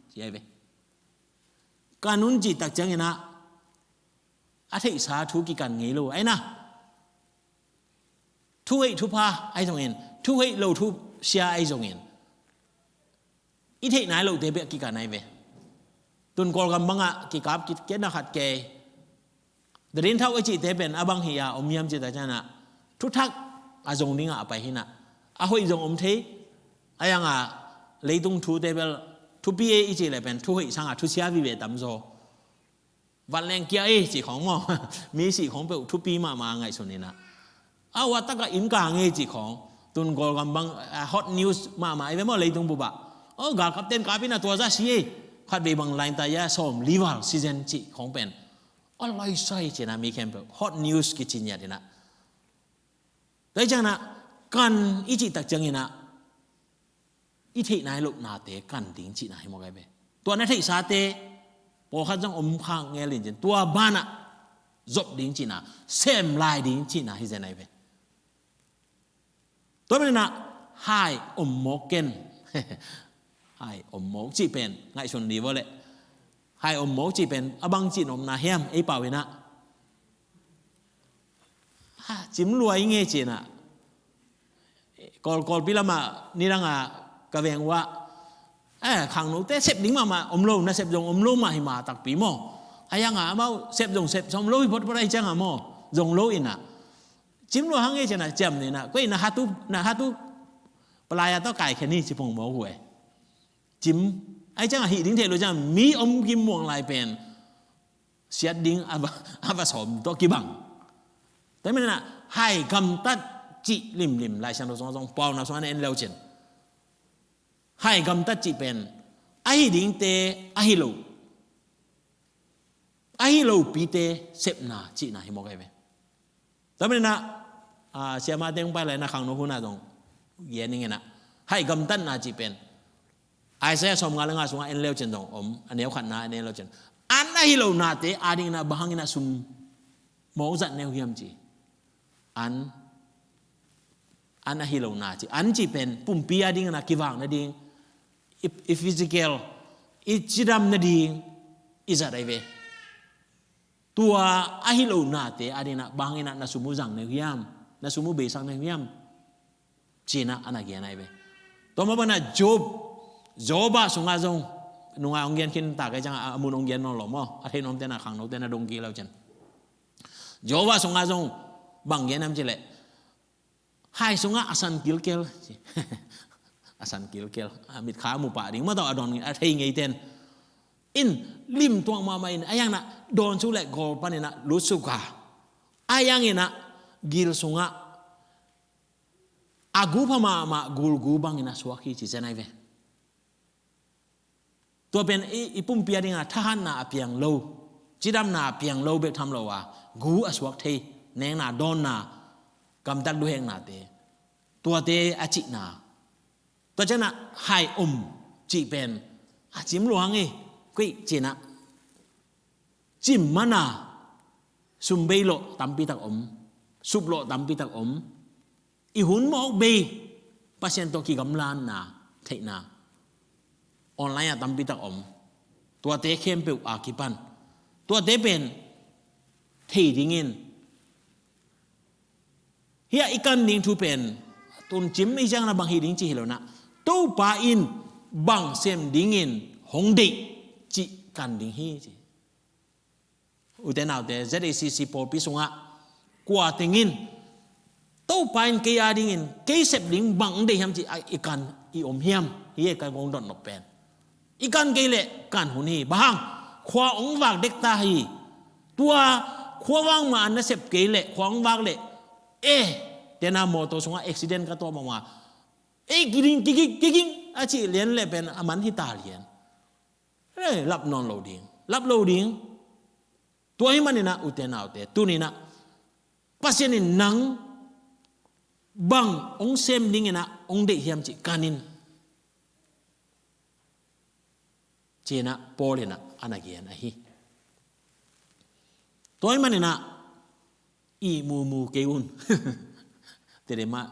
ci ahi ve. Kan un cih tak cianginah a theihsa thu kikan ngei lo aina. Thuheih thupha ahi zongin thuheih lo thusia ahi zongin i theih nai lohte bek kikan ahi ve. Tun Kawlgam bangah kikap kiketna khat kei. Darin thauh a cihte pen a bang hi a om hiam cih tak cianah thuthak a zong dingah a pai hinah. A hoih zong om thei a yangah leitung thute bel thupi e i cih leh pen thuhoih sangah thusia vive tamzaw. Vanleng kia e cih khawng maw? Mi sih khawng peuh thupi mahmah ngaihsun inah. A ua takah inn kang e cih khawng tun Kawlgam bang hot news mahmah i ve maw leitung bupah. O galkapten kap inah tua za si e. Khatvei bang lainta ia sawm lival season cih khawng pen a laisai cinah mi khempeuh hot news kici ngiat inah. Tua hi cianginah kan i cih tak cianginah i theih nai lohnate kan ding cihna hi mawk ahi ve. Tua na theihsate pawlkhat zong om khak ngel in cin, tua banah zop ding cihna, sem lai ding cihna hi zen ahi ve. Tua maninah hai om mawk ken. Hai om mawk cih pen ngaihsun li vua leh, hai om mawk cih pen a bang cih nopna hiam, ei pau inah ha, cim luai nge cinah. Kawl, Kawlpi lamah nidangah ka veng uh ah, eh, khangnote sep ding mahmah om lo, nasep zong om lo mah hi mah takpi maw. A yangah amau sep zong sep sawm lo hi photphot ahi ciangah maw, zong lo inah. Cim luai hang nge cinah ciam ninah, koi na hatu, na hatu palaya tawh kaikhen hi ci pong mawk uh e. Cim ahi ciangah hih ding theih lo ciangah mi om kim muang lai pen siat ding a va, a va sawm tawh kibang. Tua maninah hai gamtat cih limlim Lai Siangtho sungah zong, Paunak sungah na en leu cin, hai gamtat cih pen ahi dingte, ahi lo, ahi lopite sepna cihna hi mawk ahi ve. Tua maninah, ah, siamate hong pai lai na khangno hunah zong gen ning inah, hai gamtatna cih pen Isaiah sawmnga le nga sungah en leu cin zong om, a neu khatna en leu cin, an ahi lonate adinginah bang hanginah sum mawk zat neu hiam ci. An, an ahi lona ci, an cih pen pumpi adinginah kivak nading, i, i physical, i cidam nading i zat ahi ve. Tua ahi lonate adinginah bang hanginah na sum uh zang neu hiam, na sum uh beisak neu hiam cinah a na gen ahi ve. Tua mah banah Job, Job ah sungah zong, nungah hong gen khin ta ka hi ciangah a mun hong gen nawn lo maw, a thei nuamte na khangnote na dong kik leu cin. Job ah sungah zong bang gen hiam cih leh, hai sungah a san kilkel ci. A san kilkel, a mitkha a mu pah ding mah tawh a dawn a thei ngeiten in limtuak mahmah in, a yanginah dawn suk le gawl paninah lut suk a, a yanginah gil sungah a gu pha mahmah gulgu banginah suak hi ci zen ahi ve. Tua pen i, i pumpi adingah thahatna a piang lo, cidamna a piang lo bek tham lo a, gu a suak thei, nekna dawnna, gamtat luheknate, tuate a cihna. Tua cianah hai om cih pen a cim luang hi, kuih cinah cim mana, sum bei lawh tampitak om, sup lawh tampitak om, i hun mawk bei Pasian tawh kigamlanna theihna online ah tampitak om. Tuate khempeuh a kipan tuate pen thei dingin, hiah i kan ding thu pen tun cim i ciangna bang hi ding cih hi lonah, Topa in bang sem dingin hong deih cih kan ding hi ci. Ute naute, Z A C C pawlpi sungah kua tengin Topa in kei adingin kei sep ding bang hong deih hiam cih a i kan i om hiam? Hi e ka kong dot nop pen. I kan kei leh kan hun hi. Bang hang? Khua hong vak dekta hi. Tua khua vak ma an na sep kei leh khua hong vak leh, eh, tena mawtaw sungah accident ka tuah mahmah, eh, kiging, kiging, kiging a cih lian leh pen a man hi ta lian. Eh, lap nawn lo ding, lap lo ding. Tua hi maninah ute naute, tuninah Pasian in nang bang hong sem dinginah hong deih hiam cih kanin, cinah Paul inah a na gen ahi. Tua hi maninah i mumu kei un. Tede mah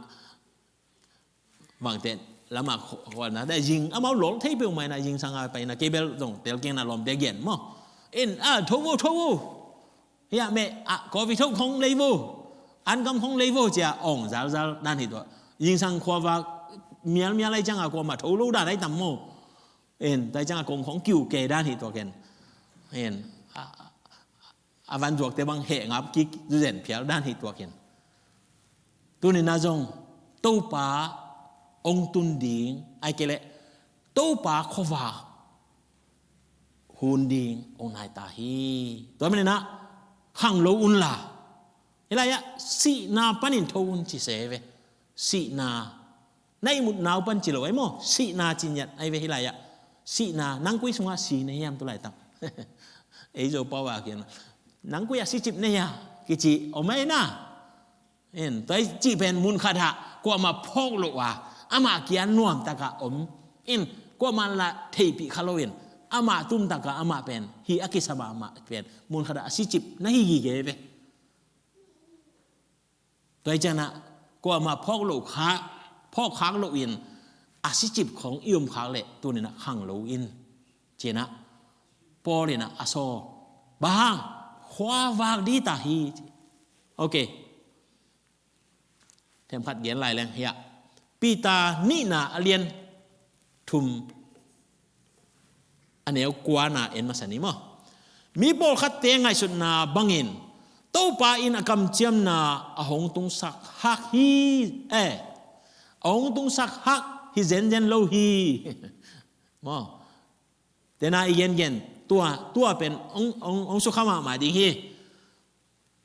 bangte lamah khualna te zing amau lol thei peuhmah inah zingsang a paina kei bel zong telkengna lawmte gen maw. In a tho vo, tho vo. Hiah meh a kopi tho khong lei vo, an kam khong lei vo cia ong zalzal dan hi tua. Zingsang khuavak mialmial ai ciangah kuamah tho lo dan ai tam maw. In tai ciangah kong khong kiu ke dan hi tua ken. In a, a van zuakte bang heh ngap kik zuzen phial dan hi tua ken. Tuninah zong Topa hong tun ding ai kei leh Topa khuavak hun ding hong nai ta hi. Tua maninah khang lo unla, hi lai-ah sihna panin tho un ci se ve. Sihna na ihmut nau pan ci lo ai maw, sihna ci ngiat ai ve hi lai-ah. Sihna, nang koi sungah si na hiam tu laitak? Ei Zopau a kian nang koi a sicip na hia kici om ai na. In tua i cih pen mun khatah kuamah phawk loh a, amah kian nuamtakah om in, kuamah lah theihpih kha lo in, Amah tumtaka amah pen, hih a kisa mahmah pen, mun khatah a sicip na hi gige ve. Tua hi ciangah, kuamah phawk loh khak, phawk khak loh in, a sicip khawng i om khak leh, tuninah khang lo in. Cinah, Paul inah a saw. Bang hang, khuavak dita hi. Ok. Themkhat gen lai leng hiah. Peter nihna a lian thum a neu kuana en masa ni maw. Mi pawlkhatte ngaihsutna bangin Topa in a kamciamna a hong tungsak hak hi. Eh, a hong tungsak hak hi zenzen lo hi. Maw. Tena i gengen tua, tua pen ong, ong, ong sukha mahmah ding hi.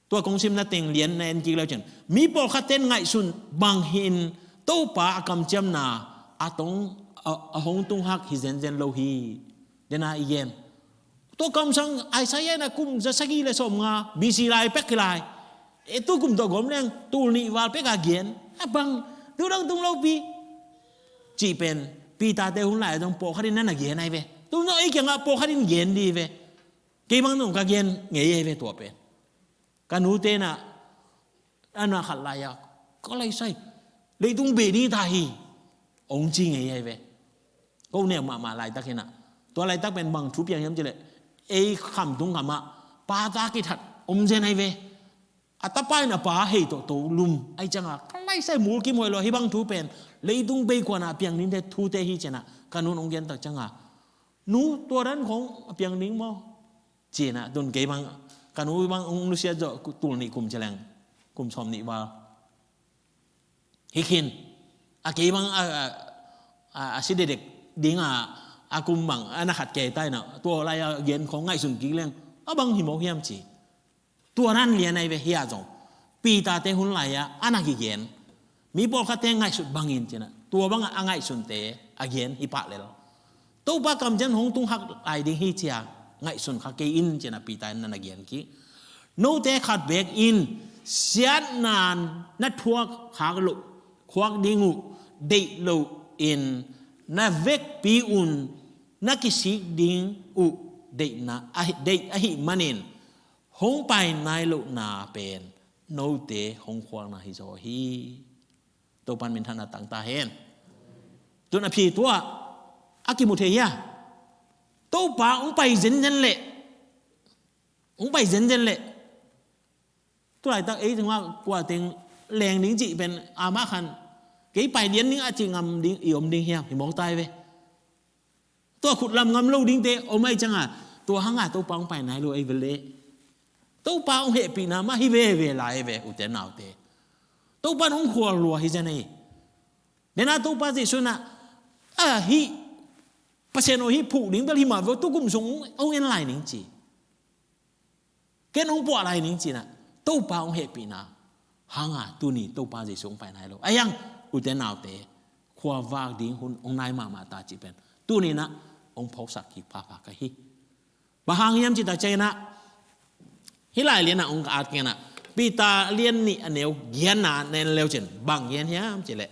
Tua kong simna teng lian na en kik leu cin. Mi pawlkhat ten ngaihsun bang hi in Topa a kamciamna a tong, a, a hong tung hak hi zenzen lo hi. Dena i gen. Tua kamsang Isaiah na kum za sagih le sawm nga B C lai pek hi lai. E tu kum tawh gawm leng tul nih val pek a gen. A bang, tu dang tung lo pi. Cih pen, Peter te hun lai a dong pawlkhat in na na gen ai ve. Tu no ei kiangah pawlkhat in gen di ve. Kei bang nong ka gen ngei ai ve tua pen. Ka nu te na, a na khat lai a, ka lai sai, leitung be ni ta hi, ong ci ngei ai ve. Ko neu mahmah laitak hinah. Tua laitak pen bang thu piang hiam cileh, ei kham tung khamah, pa ta kithat, om zen ai ve. A tapa in a pa hei tawh to lum, ai cianga, ka lai sai mul kim hoih lo, hi bang thu pen, leitung bei kuana piang ding te thu te hi cianah, ka nun ong gen tak cianga. Nu, tua dan khong a piang ding maw? Cinah, tun kei bang, ka nu bang ong nusiat zawh tul nih kum cileng, kum sawm nih val. Hi khin, a kei bang a, a, a, a si dedek ding a, a kum bang, a na khat kei tai na, tua lai a gen khong ngaihsun kik leng, a bang hi maw hiam ci. Tua nan lian ai ve hia zong. Peter te hun lai a, a na kigen. Mi pawlkhatte ngaihsut bangin cinah. Tua bangah a ngaihsunte a gen hi pah lel. Topa kamciam hong tung hak lai ding hi cia ngaihsun kha kei in cinah Peter in na na gen kik. Note khat bek in siatna na thuak khak loh, khuak ding uh, deih loh in na vekpi un na kisik ding uh, deihna, ahi, deih ahi manin, hong pai nai lohna pen note hong khualna hi zaw hi. Topan minthanna tangta hen. Tun a phi tua a kimu thei hia? Topa hong pai zenzen leh, hong pai zenzen leh, tulaitak ei tengah kuateng leng ding cih pen amah khan kei pai lian ding a cih ngam ding i om ding hiam? Hi mawk tai ve. Tua khut lam ngam lo dingte om ai cianga, tua hanga Topa hong pai nai lo ei vele. Topa hong hehpihna mah hi veve lai ve, ute naute. Topa hong khual lua hi zen ei. Nena Topa Jesu na, a hi, Pasian aw hi phuh ding bel hi mah ve, tu kum sung hong en lai ning ci. Ken hong puah lai ning cinah, Topa hong hehpihna hanga tuni Topa Jesu hong pai nai lo. A hiang, ute naute, khuavak ding hun hong nai mahmah ta cih pen. Tuninah hong phawksak kik phapha ka hi. Bang hang hiam cih tak cianginah, hih lai lianah hong ka at kenah, Peter lian nih a neu gianna na en leu cin, bang gen hiam cih leh.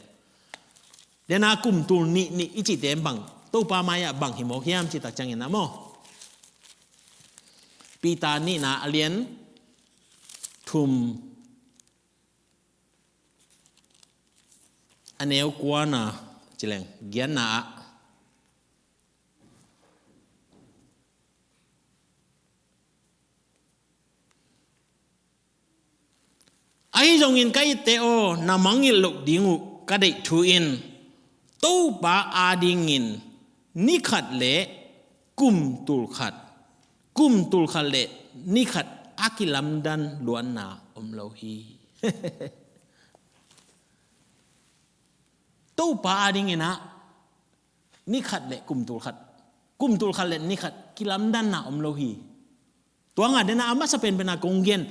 Dena kum tul nih nih i cihte bang, Topa mai-ah bang hi mawk hiam cih tak ciangin a maw. Peter nihna a lian thum a neu kuana cileng gianna ah. Ahi zongin ka itte aw, na mangngilh loh ding uh ka deih thu in, Topa adingin ni khat le kum tul khat, kum tul khat le ni khat a kilamdan luanna om lo hi. Topa adingin ah ni khat le kum tul khat, kum tul khat le ni khat kilamdanna om lo hi. Tua nga dena a masa penpen a kong gen,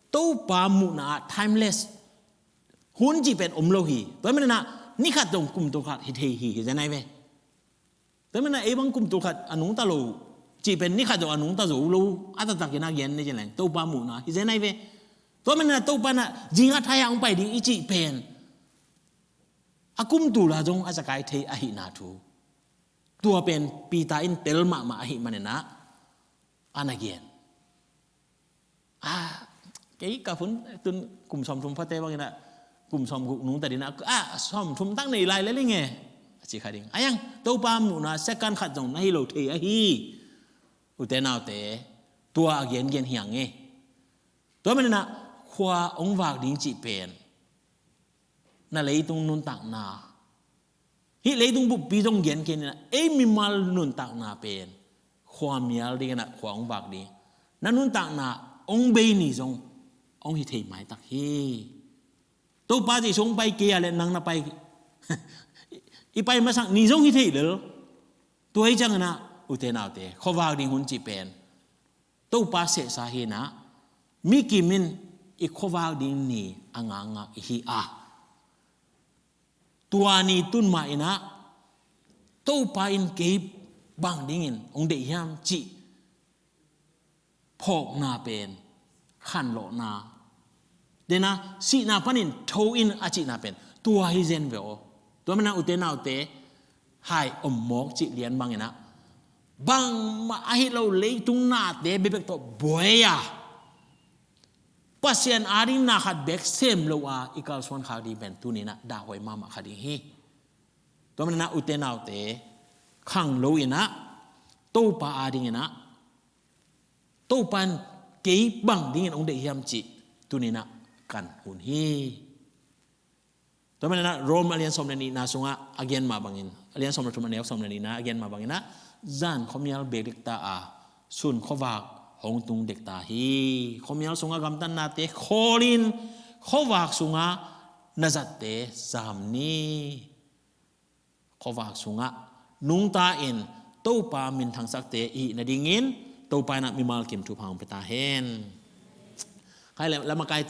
Topa muhna ah timeless hun cih pen om lo hi. Tua manin ah ni khat zong kum tul khat hi thei hi, hi zen ai ve. Tua manin ah ei bang kum tul khat a nungta lo cih pen ni khat zong a nungta zo lo, a taktakin a gen ni cin leng Topa muhna hi zen ai ve. Tua manin ah Topa na zinga thai a hong pai ding i cih pen a kum tul a zong a zakai thei ahihna thu. Tua pen Peter in tel mahmah ahih manin ah, a na gen. Ah, kei ka hun tun kum sawmthum phate bangin ah, kum sawmguk nungta ding ah, ah, sawmthum tak nei lai lel ing e, a ci kha ding. Ahi hang, Topa muhna second khat zong na hi lo thei ahi. Ute naute, tua a gengen hi hang e. Tua manin ah, khua hong vak ding cih pen na leitung nuntakna, hih leitung buppi zong gen kei ni in ah, ei mimal nuntakna pen khuamial dingin ah khua hong vak ding. Na nuntakna hong bei ni zong hong hi thei maitak hi. Topa Jesu hong pai kei a leh nang na pai, i pai masak ni zong hi thei lel. Tua hi ciangin ah, ute naute, khuavak ding hun cih pen Topa sehsa hi in ah, mi kim in i khuavak ding ni a ngakngak i hi a, tua ni tun mah in ah, Topa in kei bang dingin hong deih hiam cih phawkna pen, khanlawhna, den a, sihna panin tho in a cihna pen tua hi zen ve aw. Tua manin ah, ute naute, hai om mawk cih lian bangin ah, bangmah ahi lo leitung nate bekbek tawh buai a, Pasian ading na khat bek sem lo a i kalsuan khak ding pen tuni in ah dahhuai mahmah kha ding hi. Tua manin ah, ute naute, khanglo in ah, Topa adingin ah, Topa in kei bang dingin hong deih hiam cih tuni in ah kan hun hi. Tua manin ah, Rom a lian sawm le nihna sungah a gen mah bangin, a lian sawm le thum, a neu sawm le nihna a gen mah bangin ah, zan khuamial bek dikta a, sun khuavak hong tung dikta hi. Khuamial sungah gamtannate khawl in, khuavak sungah na zatte zam ni. Khuavak sungah nungta in, Topa minthang sakte i hih nadingin, Topa in ah mimal kim thupha hong pia ta hen. Khai le, lamakai